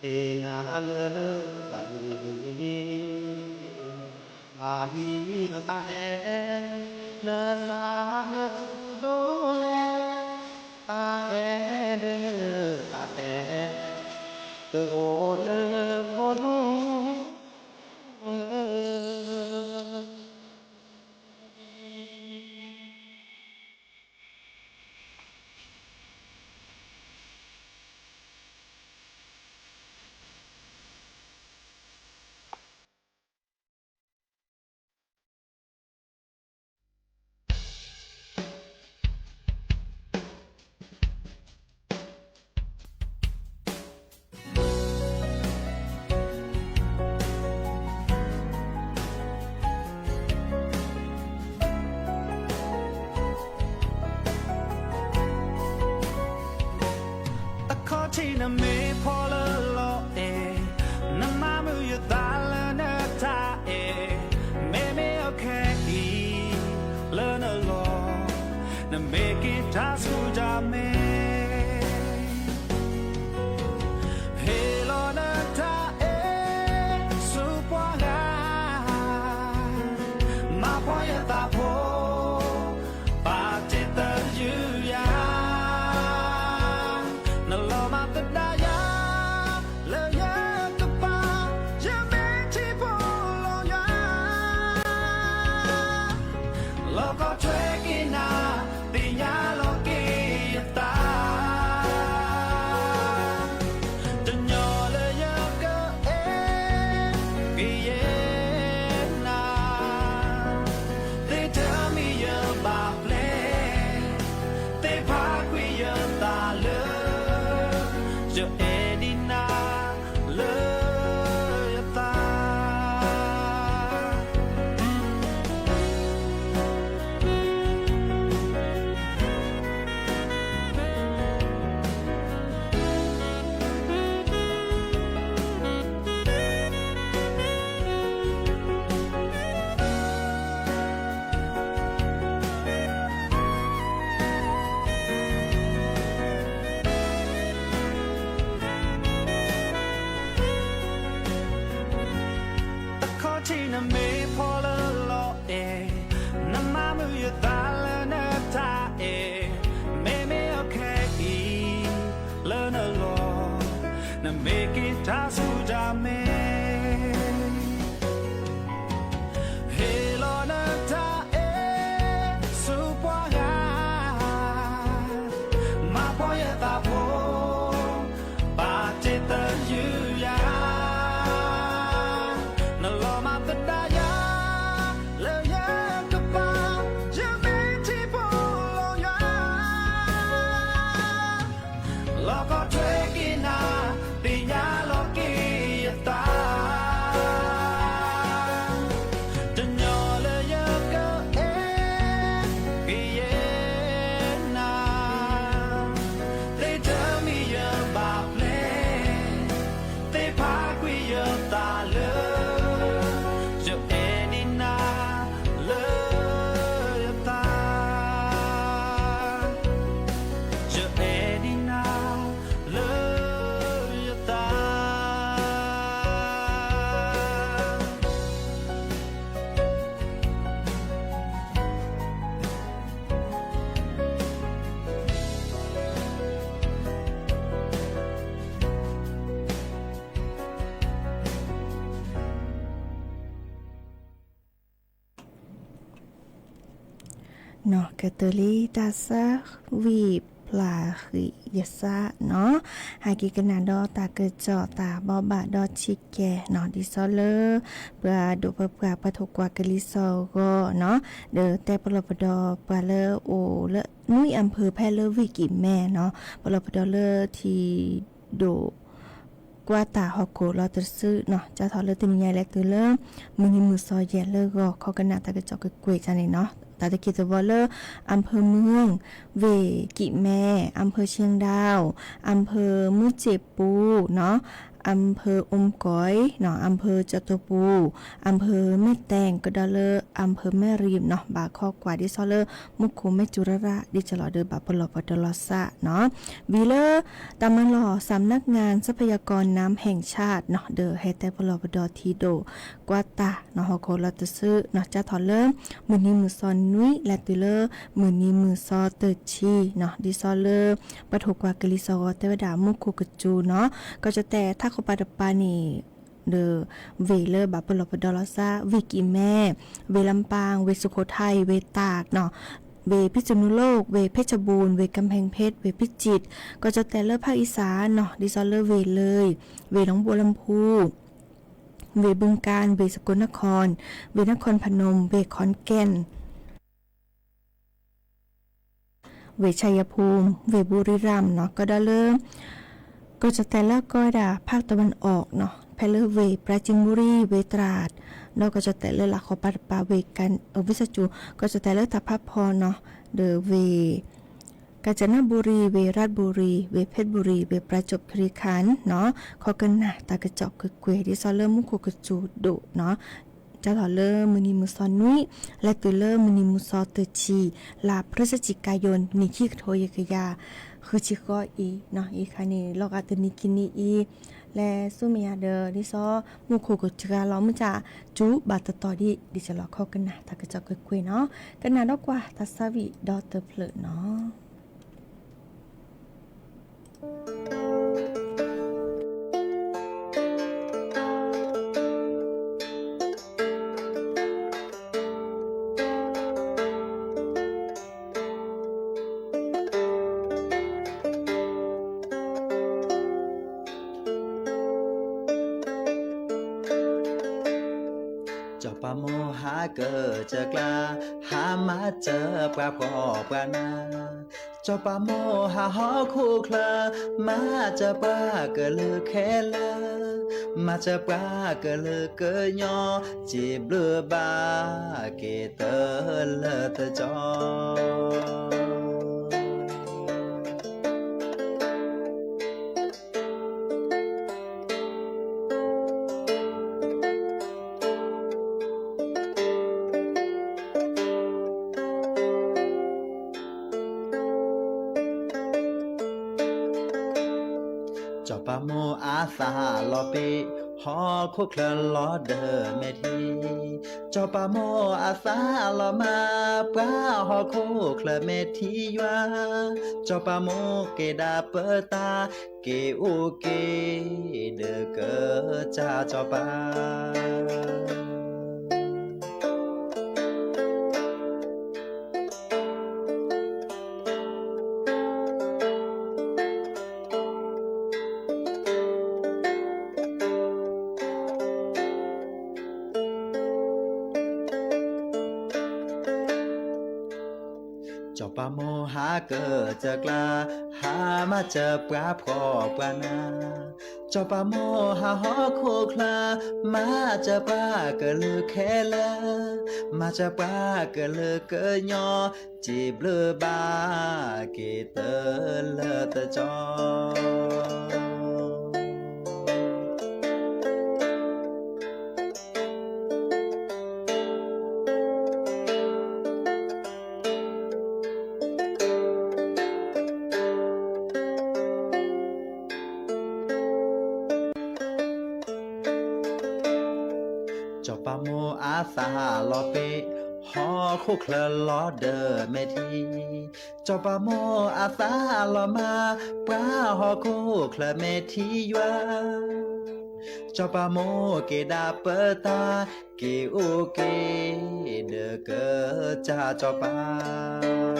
က့ၤနၤလၢတၢ်န့ၣ်, ဘၣ်မံၤတၢ်အဲၣ်, နသးနၢဆူၣ်ဒိၣ်လဲၣ်, တၢ်အဲၣ်လၢတၢ်အဲၣ်, တအိၣ်လၢခိၣ်နူာ်လၢအခီၣ်ထံးနမ့ၢ်ဖီလၢလီၤအဲၣ်, နမၤမုာ်ယသးလၢနတၢ်အဲၣ်, မ့မ့ၢ်အခဲအံၤလၢနလီၢ်, နမ့ၢ်က့ၤတၢ်ဆူၣ်တၢ်မဲာ် ဟ့ၣ်လီၤနတၢ်အဲၣ်ဆူပှၤဂၤ, မၤဖှီၣ်ယသးဖိ, ပာ်တ့ၢ်သယုၢ်ယၤ, နလီၤမၢ်သဒါယၤ, လၢယကပၤ, ယမ့ၢ်ထံဖိလီၤယွၤ လီၤကီထွဲက့ၤနၤ, သ့ၣ်ညါလီၤက့ၤယသး, တညီလၢယကအဲၣ်ကယဲၢ်နၤ, သ့ၣ်တမံၤယဘၣ်ပျဲ, သ့ၣ်ဖးကွံာ်ယသးလၢ ယ နမ့ၢ်က့ၤတၢ်ဆူၣ်တၢ်မဲာ်, ဟ့ၣ်လီၤနတၢ်အဲၣ်ဆူပှၤဂၤ, မၤပိာ်ယသးဖိ, ဘၣ်တ့ၢ်သယုၢ်ယၤ, နလီၤမၤသဒါယၤ, လၢယကပၤ, ယမ့ၢ်ထံဖိလီၤယွၤ လီၢ်ကီၢ်ထွဲက့ၤနၤ, သ့ၣ်ညါလီၤက့ၤယသး, တညီလၢယကအဲၣ်ကယဲၢ် နၤ, သ့ၣ်တမံၤယဘၣ်ပျဲၢ်, သ့ၣ်ဖးကွံာ်ယသးလၢ, ယအဲၣ်ဒံးနၤလၢယသး, ယအဲၣ်ဒံးနၤလၢယသး. နီၢ်ကတၢၢ်လံတၢ်သၣ်ဝံၣ်ဖျါဃံးယသးနီၤ, ဟဲက့ၤကနၣ်ဒီးတၢ်ကစီၣ်တၢ်ဘိးဘၣ်ဒီးဆံးကဲနီၤ, ဒ်သိးလၢ ပှၤဒိၣ်ပပှၢ်ပှၤထိၣ်ကွၢ်ကလံၤစိးအဂီၢ်နီၤ, ဒီးတဲပလီၢ်ပဒီပှၤလၢအိၣ်လၢနွံအၣ်ဖၢၣ်ဖဲလၢဝ့ၢ်ကံၣ်မဲနီၤ, ပလီၢ်ပဒီလၢထံဒိၣ် ကွၢ်တၢ်ဟီၣ်ခိၣ်လီၤတစုနီၤ, ကၢ်ထီၣ်လၢတနံၤညါလဲၤတုၤလၢ မုၢ်နံၤမုၢ်သီယဲၢ်လၢဂီၤ ခီကနၣ်တၢ်ကစီၣ်ကွ့ၢ်ကွ့ၢ်န့ၣ်နီၤ, တၢ်တက့ၢ်တဝီလၢ အၣ်ဖၢၣ်မုၢ်, ဝ့ၢ်ကံၣ်မဲ, အၣ်ဖၢၣ်ဆ့ဒၣ်, အၣ်ဖၢၣ်မုၢ်စ့ၣ်ပူၤနီၤ, အၣ်ဖၢၣ်အိၣ်ကီၢ်နီၤ, အၣ်ဖၢၣ်ကၠီၣ်တိၢ်ပူၤ, အၣ်ဖၢၣ်မဲၢ်တဲၣ် ကဒီးလၢအၣ်ဖၢၣ်မဲၢ်ရံးနီၤ, ဘၣ်ခီကွၢ်ဒ်သိးလၢ မူခိၣ်မ့ၢ်စူၤရၣ်ရၣ် ဒ်ကလီၤဒီးဘၣ်ပလီၢ်ပဒီလီၤသးနီၤ, ဝံၤလၢ တၢ်မၤလီၢ် สำนักงานทรัพยากรน้ำแห่งชาติနီၤ, ဒီးဟဲတဲပလီၢ်ပဒီထံဒိၣ် ကွၢ်တၢ်နီၤဟီၣ်ခိၣ်လီၤတစုနီၤ, ကၢ်ထီၣ်လၢ မုၢ်နံၤမုၢ်သီနွံ လဲၤတုၤလၢ မုၢ်နံၤမုၢ်သီတဆံနီၤ, ဒ်သိးလၢ ပှၤထိၣ်ကွၢ်ကလံၤစိးအဂီၢ်တဲဝဲဒၣ်မူခိၣ်ကစူၤနီၤ, ကီၢ်ကၠီၣ်တဲာ်ထးခိၣ်ပၤတပၤန့ၣ် ဒီး ဝ့ၢ်လၢဘၣ်ပလီၢ်ပဒီလီၤသး ဝ့ၢ်ကံၣ်မဲ, ဝ့ၢ်လမ်းပန်း, ဝ့ၢ်สุโขทัย, ဝ့ၢ်ตากနီၤ, ဝ့ၢ်พิษณุโลก, ဝ့ၢ်เพชรบูรณ์, ဝ့ၢ်กำแพงเพชร, ဝ့ၢ်พิจิตร, ကီၢ်ကၠီၣ်တဲာ်လၢภาคอีสานနီၤ, ဒ်သိးလၢဝ့ၢ်เลย, ဝ့ၢ်หนองบัวลำภู, ဝ့ၢ်บึงกาฬ, ဝ့ၢ်สกลนคร, ဝ့ၢ်นครพนม, ဝ့ၢ်ขอนแก่น ဝ့ၢ်ชัยภูมิ, ဝ့ၢ်บุรีรัมย์နီၤ, ကဒီးလၢ ကီၢ်ကၠီၣ်တဲာ်လၢကီၢ်ဝဲဒၣ် ภาคตะวันออกနီၤ, ဖဲလၢဝ့ၢ်ပရၢကၠံဘူရံ, ဝ့ၢ်ตราด, ဒီးကီၢ်ကၠီၣ်တဲာ်လၢလၢ်ဃီပၤတပၤဝ့ၢ်ကၣ်, ဝ့ၢ်စဲၣ်ကၠူၣ်, ကီၢ်ကၠီၣ်တဲာ်လၢတၢ်ဖးဖီနီၤ, ဒီးဝ့ၢ် กาญจนบุรี, ဝ့ၢ်ราชบุรี, ဝ့ၢ်เพชรบุรี, ဝ့ၢ်ประจวบคีรีขันธ์နီၤ, ခီကနၣ်တၢ်ကစီၣ်ကွ့ၢ်ကွ့ၢ် ဒ်သိးလၢမူခိၣ်ကစူၤဒိၣ်နီၤ, ကၢ်ထီၣ်လၢမုၢ်နံၤမုၢ်သီနွံ လဲၤတုၤလၢမုၢ်နံၤမုၢ်သီတဆံ လါพฤศจิกายน နံၣ်ခံကထိယဲၢ်ကယၤ ဃုဆံဃိးအံၤနီၤ, အံၤခါန့ၣ် လီၤဂာ်တနံၤခံနံၤအံၤ လဲၤဆူမဲာ်ညါဒီး ဒ်သိးမူခိၣ်ကစူၤလီၤမုၢ်ဆါ စူၤဘၣ်တတီၤဒံး ဒ်သိးလီၤခီကနၣ်တၢ်ကစီၣ်ကွ့ၢ်ကွ့ၢ်နီၤ, ကနၣ်ဒီကွၢ်တၢ်သၣ်ဝံၣ်ဒီတဖျၢၣ်နီၤ. စီၤပၤမိၢ်ဟးကၢၣ်စၢၤကျါ, ဟးမၤစၢၤပှၤဖှီၣ်ပှၤနး, စီၤပၤမိၢ်ဟးဟီၣ်ခိၣ်ချၢ, မၤစၢၤပှၤကလုာ်ခဲလၢာ်, မၤစၢၤပှၤကလုာ်ကညီ, စံးဘျုးဘၣ်က့ၤတၢ်လၢတကီ စီၤပၤမိၢ်အသးလီၤပ့ၤ, ဟီၣ်ခိၣ်ချၢလီၤဒီးမဲာ်ထံ, စီၤပၤမိၢ်အသးလီၤမၢ်, ပှၤဟီၣ်ခိၣ်ချၢမဲာ်ထံယွၤ, စီၤပၤမိၢ်က့ၤဒၣ်ပၢတၢ်, က့ၤအိၣ်က့ၤ ဒီးကစၢ်စီၤပၤ စီၤပၤမိၢ်ဟးကစၢၢ်ကျါ, ဟးမၤစၢၤပှၤဖှီၣ်ပှၤနး, စီၤပၤမိၢ်ဟးဟီၣ်ခိၣ်ချၢ, မၤစၢၤပှၤကလုာ်ခဲလၢာ်, မၤစၢၤပှၤကလုာ်ကညီ, စံးဘျုးဘၣ်က့ၤတလၢတကီ စီၤပၤမိၢ်အသးလီၤပ့ၤ, ဟီၣ်ခိၣ်ချၢလီၤဒီးမဲာ်ထံ, စီၤပၤမိၢ်အသးလီၤမၢ်, ပှၤဟီၣ်ခိၣ်ချၢမဲာ်ထံယွၤ, စီၤပၤမိၢ်က့ၤဒၣ်ပၢတၢ်, က့ၤအိၣ်က့ၤ ဒီးကစၢ်စီၤပၤ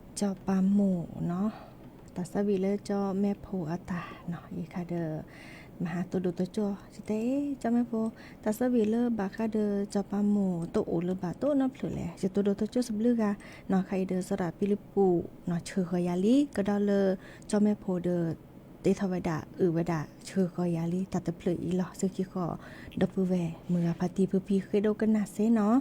စီၤပၤမိၢ်နီၤ, တၢ်ဆၢဝံၤလၢကၠီမဲဖိအတၢ်နီၤ ယခါဒီး မဟါသိၣ်ဒိၣ်သိၣ်ကၠိ ယတဲ ကၠီမဲဖိ, တၢ်ဆၢဝံၤလၢဘၣ်ဃးဒီး စီၤပၤမိၢ်တအိၣ်လၢၤဘၣ်တအိၣ်နီတဖျၢၣ်လဲၣ်, ယသိၣ်ဒိၣ်သိၣ်ကၠိစဘျုးဂၤနီၤ, ခါအံၤဒီး စီၤဒၤပံလံးပူးနီၤ ဆှၢဃီၤယၤလံ ကဒီးလၢ ကၠီမဲဖိဒီး တ့ထီၣ်ဝဲဒၣ် အုးဝဲဒၣ် ဆှၢဃီၤယၤလံ တၢ်တဖျၢၣ်အံၤလီၤ. ဆူခံဃီ ဒီပုၢ်ဝဲၢ် မုၢ်ဂၤဖါတံၢ်ဖုဖံ ဃ့ဒိကနၣ်စ့နီၤ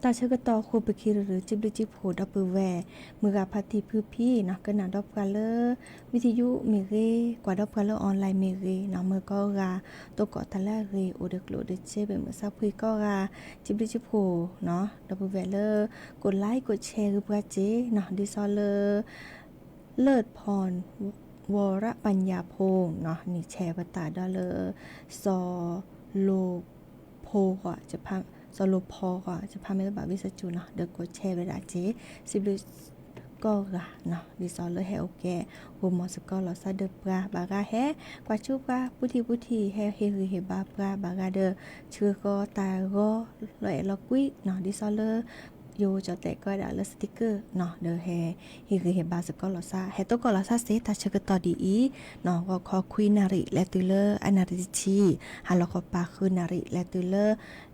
တၢ်ဆၢကတီၢ်ဃိပခံရၢရၢ စံးဘျုးစံးဖှိၣ်ဒီပုၢ်ဝဲၢ် မုၢ်ဂၤဖါတံၢ်ဖုဖံနီၤ, ကနၣ်ဒီးပှၤလၢ ဝံသယုမ့ၢ်ဂ့ၤ, ကွၢ်ဒီးပှၤလၢ online မ့ၢ်ဂ့ၤနီၤ, မ့ၢ်ကိးဂၤ သကိးတၢ်လၢအဂ့ၤ အိၣ်ဒီးကျိၣ်ဒီးစ့ ဘ့ၣ်မုၢ်ဆါဖှံကိးဂၤ, စံးဘျုးစံးဖှိၣ်နီၤ ဒီပုၢ်ဝဲၢ်လၢ ကိးlike ကိးshare ဂ့ၤပှၤစ့နီၤ, ဒ်သိးလၢ လၢၢ် ဖီၣ် ဝီၤရပညၣ်ဖိနီၤ, န့ၣ် share ပတၢ်ဒီးလၢ စီၤလိၤဖိဂီၢ် စီၤလိၤဖိဂီၢ် ယဖးမ့ၢ်လၢဘၣ်ဝံသးစူၤနီၤ ဒီးကိးshareဝဲဒၣ်စ့, စံးဘျုးကိးဂၤနီၤ, ဒ်သိးလၢဟဲအိၣ်ကဲ ဂိၢ်မီၢ်စ့ၢ်ကီးလီၤဆီဒီးပှၤ ဘၣ်ဂၤဟဲ ကွၢ်ဆူပှၤ ပူထံၣ်ပူထံၣ် ဟဲဟ့ၣ်ဂံၢ်ဟ့ၣ်ဘါပှၤ ဘၣ်ဂၤဒီး ဆှၢဃီၤတၢ်ဂီၤ လီၤအဲၣ်လီၤကွံနီၤ, ဒ်သိးလၢ ယိၤကၠီၣ်တဲာ်ကိးဝဲဒၣ်လၢ sticker နီၤ, ဒီးဟဲ ဟ့ၣ်ဂံၢ်ဟ့ၣ်ဘါစ့ၢ်ကီးလီၤဆီ ဟဲသကိးလီၤဆီစ့ တၢ်ဆၢကတီၢ်ဒ်အံၤနီၤ, ဂီၤခီခွံနၣ်ရံၣ် လဲၤတုၤလၢအနၣ်ရံၣ်တဆံ, ဟါလီၤခီပၤဃုနၣ်ရံၣ် လဲၤတုၤလၢ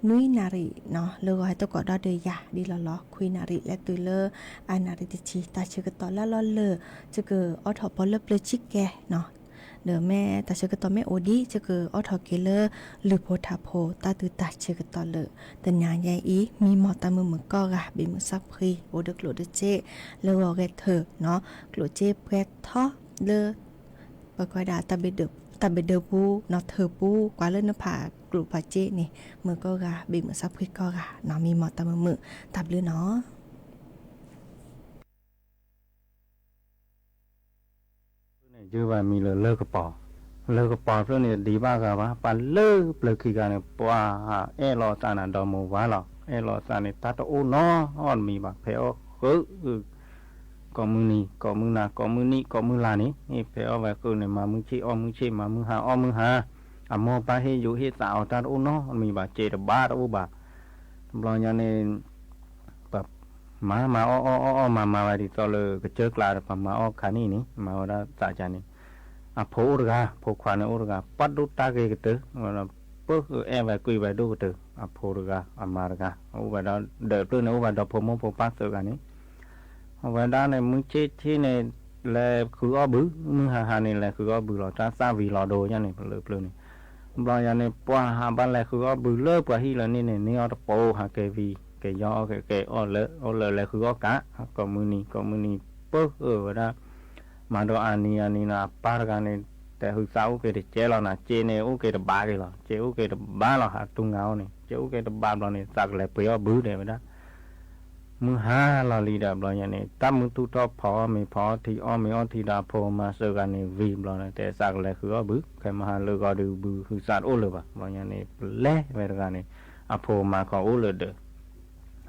နွံနၣ်ရံၣ်နီၤ, လၢဂီၤဟဲသကိးဒီးဒီးယၤ ဒ်လီၤလီၤ ခွံနၣ်ရံၣ် လဲၤတုၤလၢ အနၣ်ရံၣ်တဆံ, တၢ်ဆၢကတီၢ်လၢလီၤလၢာ် ယကအိးထီၣ်ပီၤလၢပျၢၤဆံကဲနီၤ ဒီးမ့ၢ်တၢ်ဆၢကတီၢ်မ့ၢ်အိၣ်ဒံး ယကအိးထီၣ်က့ၤလၢ လုၢ်ဖိထါဖိ တၢ်တုၤတၢ်ဆၢကတီၢ်လၢ တနၤညါအံၤ မံမီၢ်တၢ်မုာ်မုာ်ကိးဂၤ ဘ့ၣ်မုၢ်ဆါဖှံ အိၣ်ဒီးကျိၣ်ဒီးစ့ လၢဂီၤဂဲၤထၢၣ်နီၤ, ကျိၣ်စ့ပှဲၤထီလၢ ပကွၢ်ဒၣ် တၢ်ဘ့ၣ်ဒၢပူၤနီၤ, ထၢၣ်ပူၤ ကွၢ်လၢနဖးကျိၣ်ဖးစ့န့ၣ် မုာ်ကိးဂၤ ဘ့ၣ်မုၢ်ဆါဖှံကိးဂၤနီၤ, မံမီၢ်တၢ်မုာ်မုာ် တၢ်ဘျုးနီၤ. န့ၣ် ယုၢ်ဘၣ်မံၤလၢလၢၢ်ကပီၤ, လၢၢ်ကပီၤဖျၢၣ်န့ၣ် တဒံးဘၣ်ဂၤဘၣ်, ပှၤလၢပျၢၤခံဂၤန့ၣ် ပှၤအဲၣ်လီၤသးနၤဒီးမိၢ်ဝါလီၤ, အဲၣ်လီၤသးန့ၣ် တၢ်တအိၣ်နီတမံၤဘၣ်, ဖဲအီၣ်ဃု ကိးမုၢ်နံၤ ကိးမုၢ်နၤ ကိးမုၢ်နံၣ် ကိးမုၢ်လါန့ၣ် ဖဲအီၣ်ဝဲဃုန့ၣ် မၤမုၢ်ဆ့ၣ်အီၣ်မုၢ်ဆ့ၣ် မၤမုၢ်ဟါအီၣ်မုၢ်ဟါ, အမိၢ်ပၢ်ဟ့ၣ်ယိးဟ့ၣ်သးအီၤ တၢ်တအိၣ်နီတမံၤဘၣ်, စဲးတဘၣ်တအိၣ်ဘၣ်. တဘျီညါန့ၣ် ပမၤမၤအီၣ်အီၣ်အီၣ်အီၣ်မၤမၤဝဲဒ်သိးလၢကစၢၢ်ကျါဒီး ပမၤအီၣ်ခါနံၣ်န့ၣ် မၤဝဲဒၣ်သးကါန့ၣ်, အဖိအိၣ်တဂၤ ဖိခွါန့ၣ်အိၣ်တဂၤ ပှၤဒိၣ်တၢ်ဂ့ၤကတၢၢ်, ပအဲၣ်ဝဲကွံာ်ဝဲဒိၣ်ကတၢၢ်, အဖိတဂၤ အမါတဂၤ အိၣ်ဝဲဒၣ် ဒီးဖျၢၣ်န့ၣ် အိၣ်ဝဲဒီးဖိမိၢ်ဖိပၢ်သၢဂၤန့ၣ် အဝဲဒၣ်န့ၣ် မုၢ်ဆ့ၣ်ဆ့ၣ်န့ၣ် လဲၤဃုအီၣ်ဘုး, မုၢ်ဟါဟါန့ၣ် လဲၤဃုအီၣ်ဘုးလီၤ, တၢ်သၣ်ဝံၤလီၤဒိယါန့ၣ် ပလၢပျၢၤန့ၣ်, ဘျီယါန့ၣ် ပှၤဟးဘၣ်လဲၤဃုအီၣ်ဘုးလၢပှၤဟံၣ်လၢန့ၣ်န့ၣ် န့ၢ်အီၣ်တပိာ်ဟးကဲဝံၤ က့ၤယီအီၣ်က့ၤက့ၤအီၣ်လၢ အိၣ်လၢလဲၤဃုအီၣ်ကး ကိးမုၢ်နံၤ ကိးမုၢ်နံၤ ပၢၢ်အၢဝဲဒၣ် မၤဒီးအနံၤအနံၤနီၤ အပၢ်တဂၤန့ၣ် တဲဟုးသးအိၣ်က့ၤတကဲလီၤနီၤ က့န့ၣ် အိၣ်က့ၤတဘးက့ၤလီၤ က့အိၣ်က့ၤတဘးလီၤ ဟးတူၢ်ငါအီၤန့ၣ် က့အိၣ်က့ၤတဘးဘျီန့ၣ် သးကလဲၤပှ့ၤအီၣ်ဘုတဲဝဲဒၣ် မုၢ်ဟါလီၤလံဒီး ဘျီညါန့ၣ် တၢ်မုၢ်သူၣ်ထီၣ်ဖီအီၣ်မ့ၤဖီအီထံ အီၣ်မ့ၤအီထံဒီး အဖိအမါသၢဂၤန့ၣ် ဝံၤဘျီန့ၣ် တဲသးကလဲၤဃုအီၣ်ဘု ခဲမဟါလၢဂီၤဒုးဘုဟုးသးတအိၣ်လၢၤဘၣ် ဘျီညါန့ၣ် ပလဲၤဝဲတဂၤန့ၣ် အဖိအမါခီအိၣ်လၢၤဒီး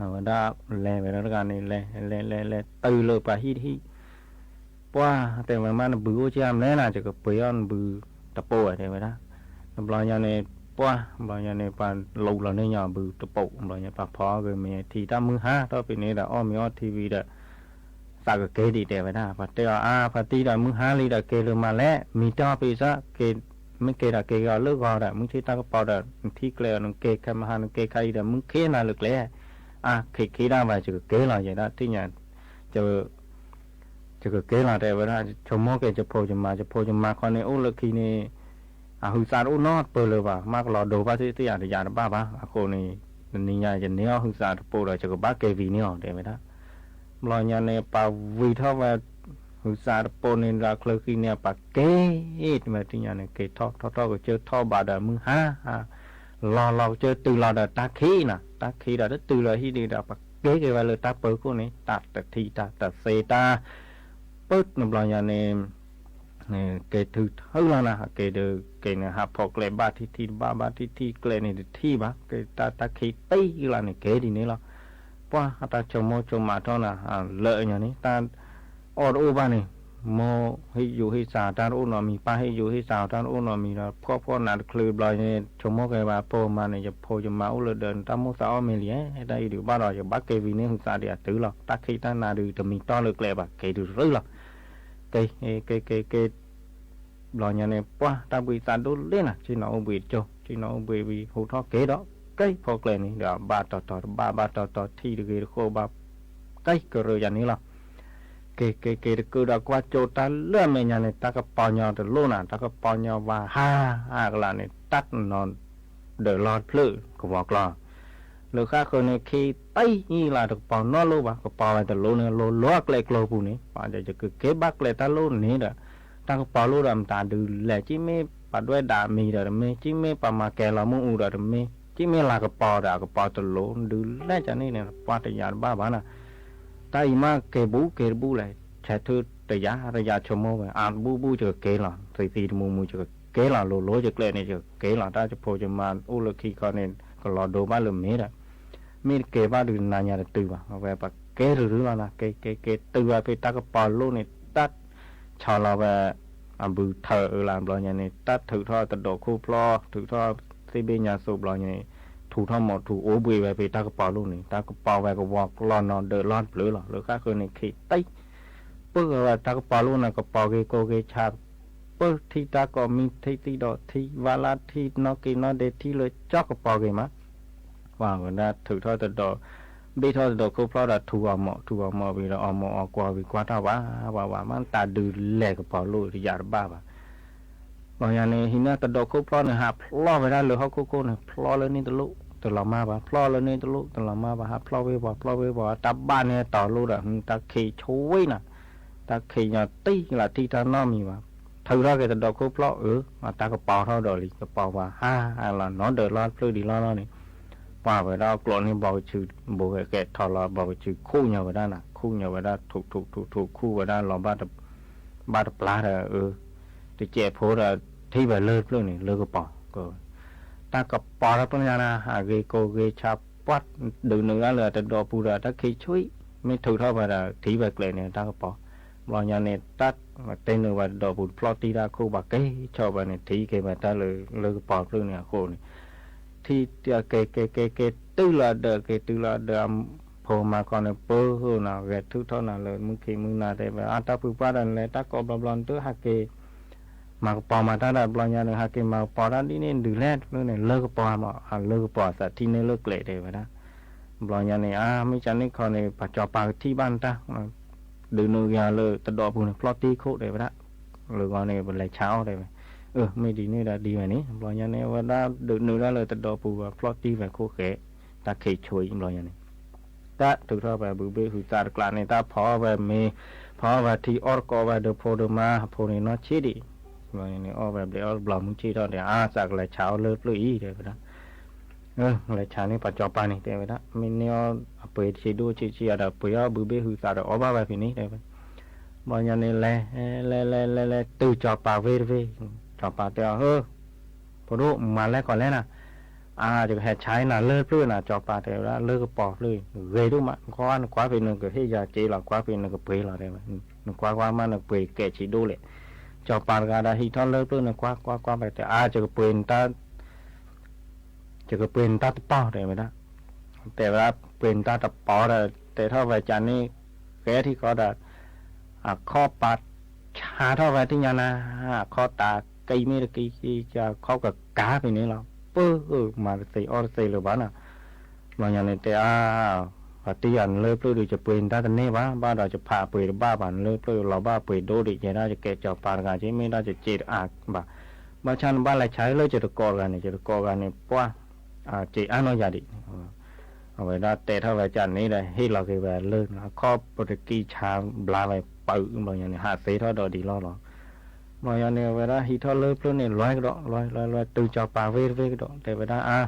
အဝဲဒၣ်လဲၤဝဲဒၣ်တဂၤန့ၣ် လဲၤလဲၤလဲၤလဲၤတုၤလၢပှၤဟံၣ်တဟံၣ် ပှၢ်တဲဝဲမး နဘုအိၣ်ကၢ်မလဲၣ်နၤ ယကပှ့ၤအီၣ်နဘုတပိာ်ဝဲတဲဝဲဒၣ် ဘျီညါန့ၣ် ပှၢ်ဘျီညါန့ၣ် ပှၤလူလီၤန့ၢ်ညီဘုတပိာ် ဘျီညါပှၤဖီအီၣ်က့ၤမ့ၤထံ တၢ်မုၢ်ဟါထီၣ်ဖဲန့ၣ်ဒီး အီၣ်မ့ၤအီထံဝံၤဒီး သးကက့ၤဒံးတဲဝဲဒၣ် ပှၤတဲအီၤ အါ ဖါတံၢ်ဒီး မုၢ်ဟါလံဒီး က့ၤလၢၤမးလဲၣ် မံၤတၢ်ဖဲစ့ၢ် မ့ၢ်က့ၤဒီးက့ၤက့ၤအီၤလၢဂီၤဒီး မုၢ်ဆ့ၣ်တၢ်ကပီၤဒီး နထံၣ်ကျဲအီၤ နက့ၤခဲမဟါ နက့ၤခါအံၤဒီး မုၢ်ခ့နၤလၢကျဲ အါ ခ့ခ့ဒၣ်ဘၣ် ယကက့ၤလီၤ ယဲဒၣ်ထံၣ်ညါ ယကက့ၤလီၤတဲဝဲဒၣ် ဆိကမိၣ်က့ၤယဖိယမါ ယဖိယမါခီန့ၣ် အိၣ်လၢခံန့ၣ် အဟုးသးတအိၣ်နီတပၢၢ်လၢၤဘၣ် မ့ၢ်ကလီၤဒိဘၣ်သ့ၣ်သ့ၣ်ယၤတယၤတဘၣ်ဘၣ် အဃိန့ၣ် တနံၤညါယန့ၢ်အီၣ်ဟုးသးတပိာ်ဒီး ယကဘၣ်က့ၤဝံၤန့ၢ်အီၤတဲဝဲဒၣ် ဘျီညါန့ၣ် ပှၤဝံၤထီၣ်ဝဲ ဟုးသးတပိာ်န့ၣ်ဒီး အချၢဃံန့ၣ် ပှၤက့ၤ တမ့ၢ်တနံၤညါန့ၣ် က့ၤထီၣ်ထီၣ်ထီၣ်ကစၢၢ်ထီၣ်ဘးဒီး မုၢ်ဟါ လီၤလီၤကစၢၢ်တုၤလီၤဒီး တၢ်ခံးနၤ တၢ်ခံးဒီးတတုၤလၢဟံၣ်ဒံးဒီး ပှၤက့ၤက့ၤဝဲလၢတၢ်ပၢၤခိၣ်န့ၣ် တၢ်တထံၣ်တၢ်တသ့တၢ် ပၢၢ်နဘျီညါန့ၣ် က့ၤထုးထုးလီၤနၤ က့ၤဒုးက့ၤန့ၣ် ဟးဖီၣ်ကျဲဘၣ်ထံထံတဘၣ် ဘၣ်ထံထံကျဲန့ၣ်တထံၣ်ဘၣ် က့ၤတၢ်တၢ်ခံးတ့ၢ်လီၤန့ၣ် က့ၤဒ်န့ၣ်လီၤ ပှၢ်တၢ်ဆိကမိၣ်ဆိကမးထီၣ်နၤ လၢညါန့ၣ် တၢ်အီၣ်တအိၣ်ဘၣ်န့ၣ် မိၢ်ဟ့ၣ်ယူၤဟ့ၣ်စးတၢ်တအိၣ်နီတမံၤ ပၢ်ဟ့ၣ်ယူၤဟ့ၣ်စးတၢ်တအိၣ်နီတမံၤဒီး ဖှီၣ်ဖှီၣ်နးတချုးဘျီန့ၣ် ဆိကမိၣ်က့ၤဘၣ် ဖိမါန့ၣ် ယဖိယမါအိၣ်လၢဒၢး တၢ်မိၣ်သးအီၣ်မ့ၤလံ တၢ်အံၤဒုးဘၣ်ဒီး ယဘၣ်က့ၤဝံၤန့ၢ်ဟုးသးဒံးအတုၤလီၤ တၢ်ခံးတၢ်နးဒုးတမံၤတီၢ်လၢကျဲဘၣ် က့ၤဒုးရ့လီၤ က့ၤ က့ၤ က့ၤ က့ၤ ဘျီညါန့ၣ် ပှၢ်တၢ်ဘှံးသးဒိၣ်လဲၣ်နၤ ဆ့ၣ်နီၤအိၣ်ဘှံးတကၠိ ဆ့ၣ်နီၤအိၣ်ဘှံးဝံၤ ဟူးထီၣ်က့ၤဒီး က့ၤဖီၣ်ကျဲန့ၣ်ဒီး ဘၣ်တီၤတီၤတဘၣ် ဘၣ်တီၤတီၤထံၣ်တဂ့ၤတဃိးဘၣ် က့ၤကရၢယၤန့ၣ်လီၤ က့ၤက့ၤက့ၤတကုာ်ဒီးကွၢ်ကၠိတၢ်လၢအမဲာ်ညါန့ၣ် တၢ်ကပီၤညီတလိၣ်နၤ တၢ်ကပီၤညီဝါဟးအကလးန့ၣ် တၢ်နီၤဒၢးလီၢ်တဖျၢၣ်ကဝီၤကျီ လၢဃၣ်ဃၢၤန့ၣ် ခံးတံၢ်လီၤ တကပီၤနီတလိၣ်ဘၣ် ကပီၤဝဲတလိၣ်န့ၣ် လိၤလိၤအကျဲကျိပူၤန့ၣ် ပှၤယကက့ၤဘၣ်ကျဲတၢ်လိၣ်န့ၣ်ဒီး တၢ်ကပီၤလိၣ်ဒီးမတၤဒုးလဲၣ် က့မ့ၢ်ပှၤဒွဲၣ်ဒၣ်မံၤဒီးတမ့ၢ် က့မ့ၢ်ပှၤမၤကဲၤလီၤမ့ၣ်အူဒီးတမ့ၢ် က့မ့ၢ်လၤကပီၤဒီးအကပီၤတလိၣ် ဒုးလဲၣ်ကန့ၣ်န့ၣ် ပှၤတယာ်တဘၣ်ဘၣ်နၤ တၢ်အံၤမ့ၢ်က့ၤဘူးက့ၤတဘူးလဲၣ် ဆဲးထၢၣ်တယာ် တယာ်ဆိကမိၣ်ဝဲ အါတဘူးဘူးယကက့ၤလီၤ သံသံတမူမူယကက့ၤလီၤ လိၤလိၤယကျဲန့ၣ် ယကက့ၤလီၤ တၢ်ယဖိယမါအိၣ်လၢခံခီန့ၣ် ကလီၤဒိဘၣ်လၢမ့ၢ်ဒီး မ့ၢ်တက့ၤဘၣ်ဒုးနၤညါတတုၤဘၣ် အဝဲပှၤက့ၤတရုၤလီၤနၤ က့ၤက့ၤက့ၤတုၤဝဲဖဲတၢ်ကပီၤလိၣ်န့ၣ် တၢ်ဆီလီၤဝဲ အဘုထၢၣ်အၢလၢဘျီညါန့ၣ် တၢ်ထုးထီၣ်တဒိးခိၣ်ဖျီ ထုးထီၣ်သ့ၣ်ဘ့ၣ်ညါသိးဘျီညါန့ၣ် ထူးထီၣ်မိာ်ထူးအိၣ်ဘှံးဝဲဖဲတၢ်ကပီၤလိၣ်န့ၣ် တၢ်ကပီၤဝဲကဝီၤကျီနီၤဒၢးလီၢ်တဖျၢၣ်လီၤ လၢဃၣ်ဃၢၤန့ၣ် ခံးတံၢ် ပၢၢ်ဝဲတၢ်ကပီၤလိၣ်န့ၣ် ကပီၤဂ့ၤကိးဂ့ၤဆး ပၢၢ်ထံၣ်တၢ်ကိးမံၤထံၣ်သံဒီးထံၣ် ဝါလၢထံၣ်နီၣ်က့ၤနီၣ်ဒဲးထံၣ်လၢကၠီကပီၤဂ့ၤမး ပှၤဝဲဒၣ်ထုးထီၣ်တဒိး ဘ့ၣ်ထီၣ်တဒိးခိၣ်ဖျီဒီးထူးအီၤမိာ် ထူးအီၤမိာ်ဝံၤဒီးအီၤမိာ်အီၤကွီၤဝံၤကွၢ်ထီၣ်ဝး ဝးဝး မ့ၢ်တၢ်ဒုးလဲၤကပီၤလိၣ်တယာ်တဘၣ်ဘၣ် ဘျီညါန့ၣ် ဟံးန့ၢ်တဒိးခိၣ်ဖျီန့ၣ် ဟးဖျီဝဲဒၣ်လၢဟီၣ်ခိၣ်ခိၣ်န့ၣ် ဖျီလၢန့ၣ်တလိၣ် တလီၤမၢ်ဘၣ် ဖျီလၢန့ၣ်တလိၣ် တလီၤမၢ်ဘၣ် ဟးဖျီဝ့ၤဝီၤ ဖျီဝ့ၤဝီၤ တၢ်ဘၣ်န့ၣ်တီၤလိၣ်ဒီး တၢ်ခံးဆူၣ်နၤ တၢ်ခံးညီတံၢ်လၢထံၣ်တၢ်နီတမံၤဘၣ် ထုးထီၣ်က့ၤတဒိးခိၣ်ဖျီအၢ တၢ်ကပီၤထီၣ်ဒီးလံ ကပီၤဝဲဟးလီၤနီၤဒၢးလီၢ်တဖျၢၣ်ဒံးလီၢ်လီၢ်န့ၣ် ပှၤဝဲဒၣ်အကျိးန့ၣ်ဘီကဆူး ဘိးဂဲၤကဲထီၣ်လီၤ ဘီကဆူးခူၣ်ညီဝဲဒၣ်နၤ ခူၣ်ညီဝဲဒၣ် ထူးထူးထူးထူးခူၣ်ဝဲဒၣ်လီၤ ဘၣ်တပျၢ်ဒီးအၢ တစဲးဖိဒီး ထံၣ်ဝဲလၢတဖျၢၣ်န့ၣ် လၢကပီၤ တၢ်ကပီၤတၢ်ပညါနၤ အဂ့ၤကိးဂ့ၤဆးပှၢ် ဒုးနုာ်ဒၣ်လၢတဒိးပူၤဒီးတၢ်ခံးဆူၣ် မ့ၢ်ထုးထီၣ်ဝဲဒီးထံၣ်ဝဲကျဲန့ၣ် တၢ်ကပီၤ ဘျီညါန့ၣ် တၢ်တဲနုာ်ဝဲတဒိးပူၤတဖျီၣ်တံၢ်တၢ်ခိၣ်ဘၣ်က့ၤဆီၣ်ဝဲန့ၣ် ထံၣ်က့ၤဝဲတၢ်လၢ လၢကပီၤတဖျၢၣ်န့ၣ်အဃိန့ၣ် ထံၣ်က့ၤက့ၤက့ၤက့ၤတုၤလီၤဒၢး က့ၤတုၤလီၤဒၢး အဖိမါခီန့ၣ် ပၢၢ်နၤ ဂဲၤထုးထီၣ်နၤလၢမုၢ်ခံမုၢ်နၤတဲဝဲ အါတၢ်ဖုပှၢ်ဒီးနလဲၤတၢ်ကိးဘျီဘျီနတဟးက့ၤ မၤကပီၤမၤတၢ်ဒီးဘျီညါန့ၣ် ဟးက့ၤမၤကပီၤတၢ်ဒ်န့ၣ်ဒုးလဲၣ်တဖျၢၣ်န့ၣ် လၢကပီၤမး လၢကပီၤအသးထံၣ်န့ၢ်လၢကျဲတဲဝဲဒၣ် ဘျီညါန့ၣ် အါ မ့ၢ်ကန့ၣ်ခီန့ၣ် ပှၤစီၤပၤကထံၣ်ဘၣ်နတၢ် ဒုးနုာ်က့ၤလၢတဒိးပူၤန့ၣ် ဖျီၣ်တံၢ်ခိၣ်တဲဝဲဒၣ် လၢဂီၤန့ၣ် ပလဲၤဆါအီၣ်တဲဝဲ အၢ မ့ၢ်ဒ်န့ၣ်ဒီးဒ်ဝဲန့ၣ် ဘျီညါန့ၣ် အဝဲဒၣ်ဒုးနုာ်ဒၣ်လၢတဒိးပူၤ ဖျီၣ်တံၢ်ဝဲခိၣ်ဃဲ တၢ်ခံးဆူၣ်အံၤဘျီညါန့ၣ် တၢ်ထုးထီၣ်ဝဲဘုဘ့ၣ်ဟုသးတကျးန့ၣ် တၢ်ဖီအီၣ်ဝဲမ့ၤ, ဖီအီၣ်ဝဲထံအီၣ်တကိးဝဲဒီးဖိဒီးမါအဖိန့ၣ်နီၢ်ဆံးဒံး, န့ၣ်အီၣ်ဝဲဘျဲးအီၣ်တဘျီမုၢ်ဆ့ၣ်ထီၣ်ဒီး အါသးကလဲၤဆါအီၣ်လၢပျၢၢ်အံၤ တဲဝဲဒၣ်. လဲၤဆါန့ၢ်ပှၤစီၤပၤန့ၣ် တဲဝဲဒၣ်, မ့ၢ်န့ၢ်အီၣ်အပှ့ၤဆံးဒိၣ်ဆံးဆံးအီၤဒီး ပှ့ၤအီၣ်ဘုဘ့ၣ်ဟုသးဒီးအီၣ်ဘၣ်ဝဲဖဲန့ၣ် တဲဝဲ. ဘျီညါန့ၣ်လဲၤ လဲၤလဲၤလဲၤလဲၤတုၤစီၤပၤဝ့ၢ်တဝ့ၢ်, စီၤပၤတဲအီၤ, ဖိဒိၣ်မၤလဲၣ်ကီးလဲၣ်နၤ, အါ ယကဟဲဆါနၤလၢပျၢၢ်နၤ စီၤပၤ တဲဝဲဒၣ်, လၢကပီၤပျၢၢ် ဂ့ၤဒိၣ်မး, ကွၢ်နကွၢ်ဖဲနကဟ့ၣ်ယၤစ့လီၤ ကွၢ်ဖဲနကပှ့ၤလီၤ တဲဝဲ, နကွၢ်ကွၢ်မးနကပှ့ၤကဲးဆံးဒိၣ်လဲၣ်. စီၤပၤတဂၤဒီးဟံးထီၣ်လၢပျၢၢ်န့ၣ် ကွၢ်ကွၢ်ကွၢ်ဖဲတဲ အါ ယကပှ့ၤ ယကပှ့ၤနတၢ်တပီၤ တဲဝဲဒၣ်. တဲဝဲဒၣ်ပှ့ၤနတၢ်တပီၤဒီး တဲထီၣ်ဝဲကန့ၣ် ကဲထံကီးဒီး အခီၣ်ပာ်ဆါထီၣ်ဝဲထံၣ်ညါနၤ, အခီၣ်တၢ်ကံမ့ၢ်တကံ အခီၣ်ကကၤဖဲန့ၣ်လီၤ. ပၢ်မၤတသ့အီၣ်တသ့လၢၤဘၣ်နီၤ. ဘျီညါန့ၣ်တဲအါ ပှၤတံၢ်ယၤနလၢပျၢၢ်ဒီး ယပှ့ၤနတၢ်တန့ၢ်ဘၣ်, ဘၣ်ဒီးယဖးပှ့ၤတဘၣ်ဘၣ်, နလၢပျၢၢ်လီၤဘၣ်ပှ့ၤဒိၣ်ဒံး ယဲဒၣ်ယကဲစီၤပၤတဂၤက့ မ့ၢ်ဒၣ်ယစ့တအါဘၣ်. ဘၣ်ဆၣ်နဘၣ်လဲၤဆါလၢယတကိးတဂၤန့ၣ် ယတကိးတဂၤန့ၣ် ပှၢ် စ့အါနီၢ်ယၤဒံး. အဝဲဒၣ်တဲထီၣ်ဝဲကန့ၣ်ဒီး ဟ့ၣ်လီၤက့ၤဝဲလၢ အခီၣ်ပတကံဆါဘျါဝဲပၢၤ ဘျီညါန့ၣ် ဟးသ့ထီၣ်ဒီးဒ်လီၢ်လီၤ. ဘျီညါန့ၣ် အဝဲဒၣ်ဟံးထီၣ်လၢပျၢၢ်န့ၣ် လွဲကဒီး လွဲလွဲလွဲ တုၤစီၤပၤဝ့ၢ်တဝ့ၢ်ကဒီး တဲဝဲဒၣ်အါ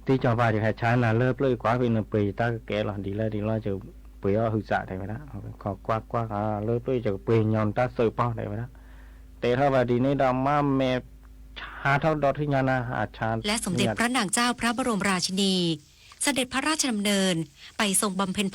တံၢ်စီၤပၤ ယဟဲဆါနၤလၢပျၢၢ် ကွၢ်ဖဲနပှ့ၤတၢ်ကကဲလီၤ ဒ်လဲၣ်ဒ်လဲၣ် ယပှ့ၤအီၣ်ဟုသး တဲဝဲဒၣ်. ခီကွၢ်ကွၢ်လၢပျၢၢ် ယကပှ့ၤညီနတၢ်သုးပီၢ် တဲဝဲဒၣ်. တဲထီၣ်ဝဲဒ်န့ၣ်ဒီး မ့ၢ်မဲာ်ဆါထီၣ်ကဒီးထံၣ်ညါနၤ အဆါ และสมเด็จพระนางเจ้าพระบรมราชินีเสด็จพระราชดำเนินไปทรงบำเพ็ญ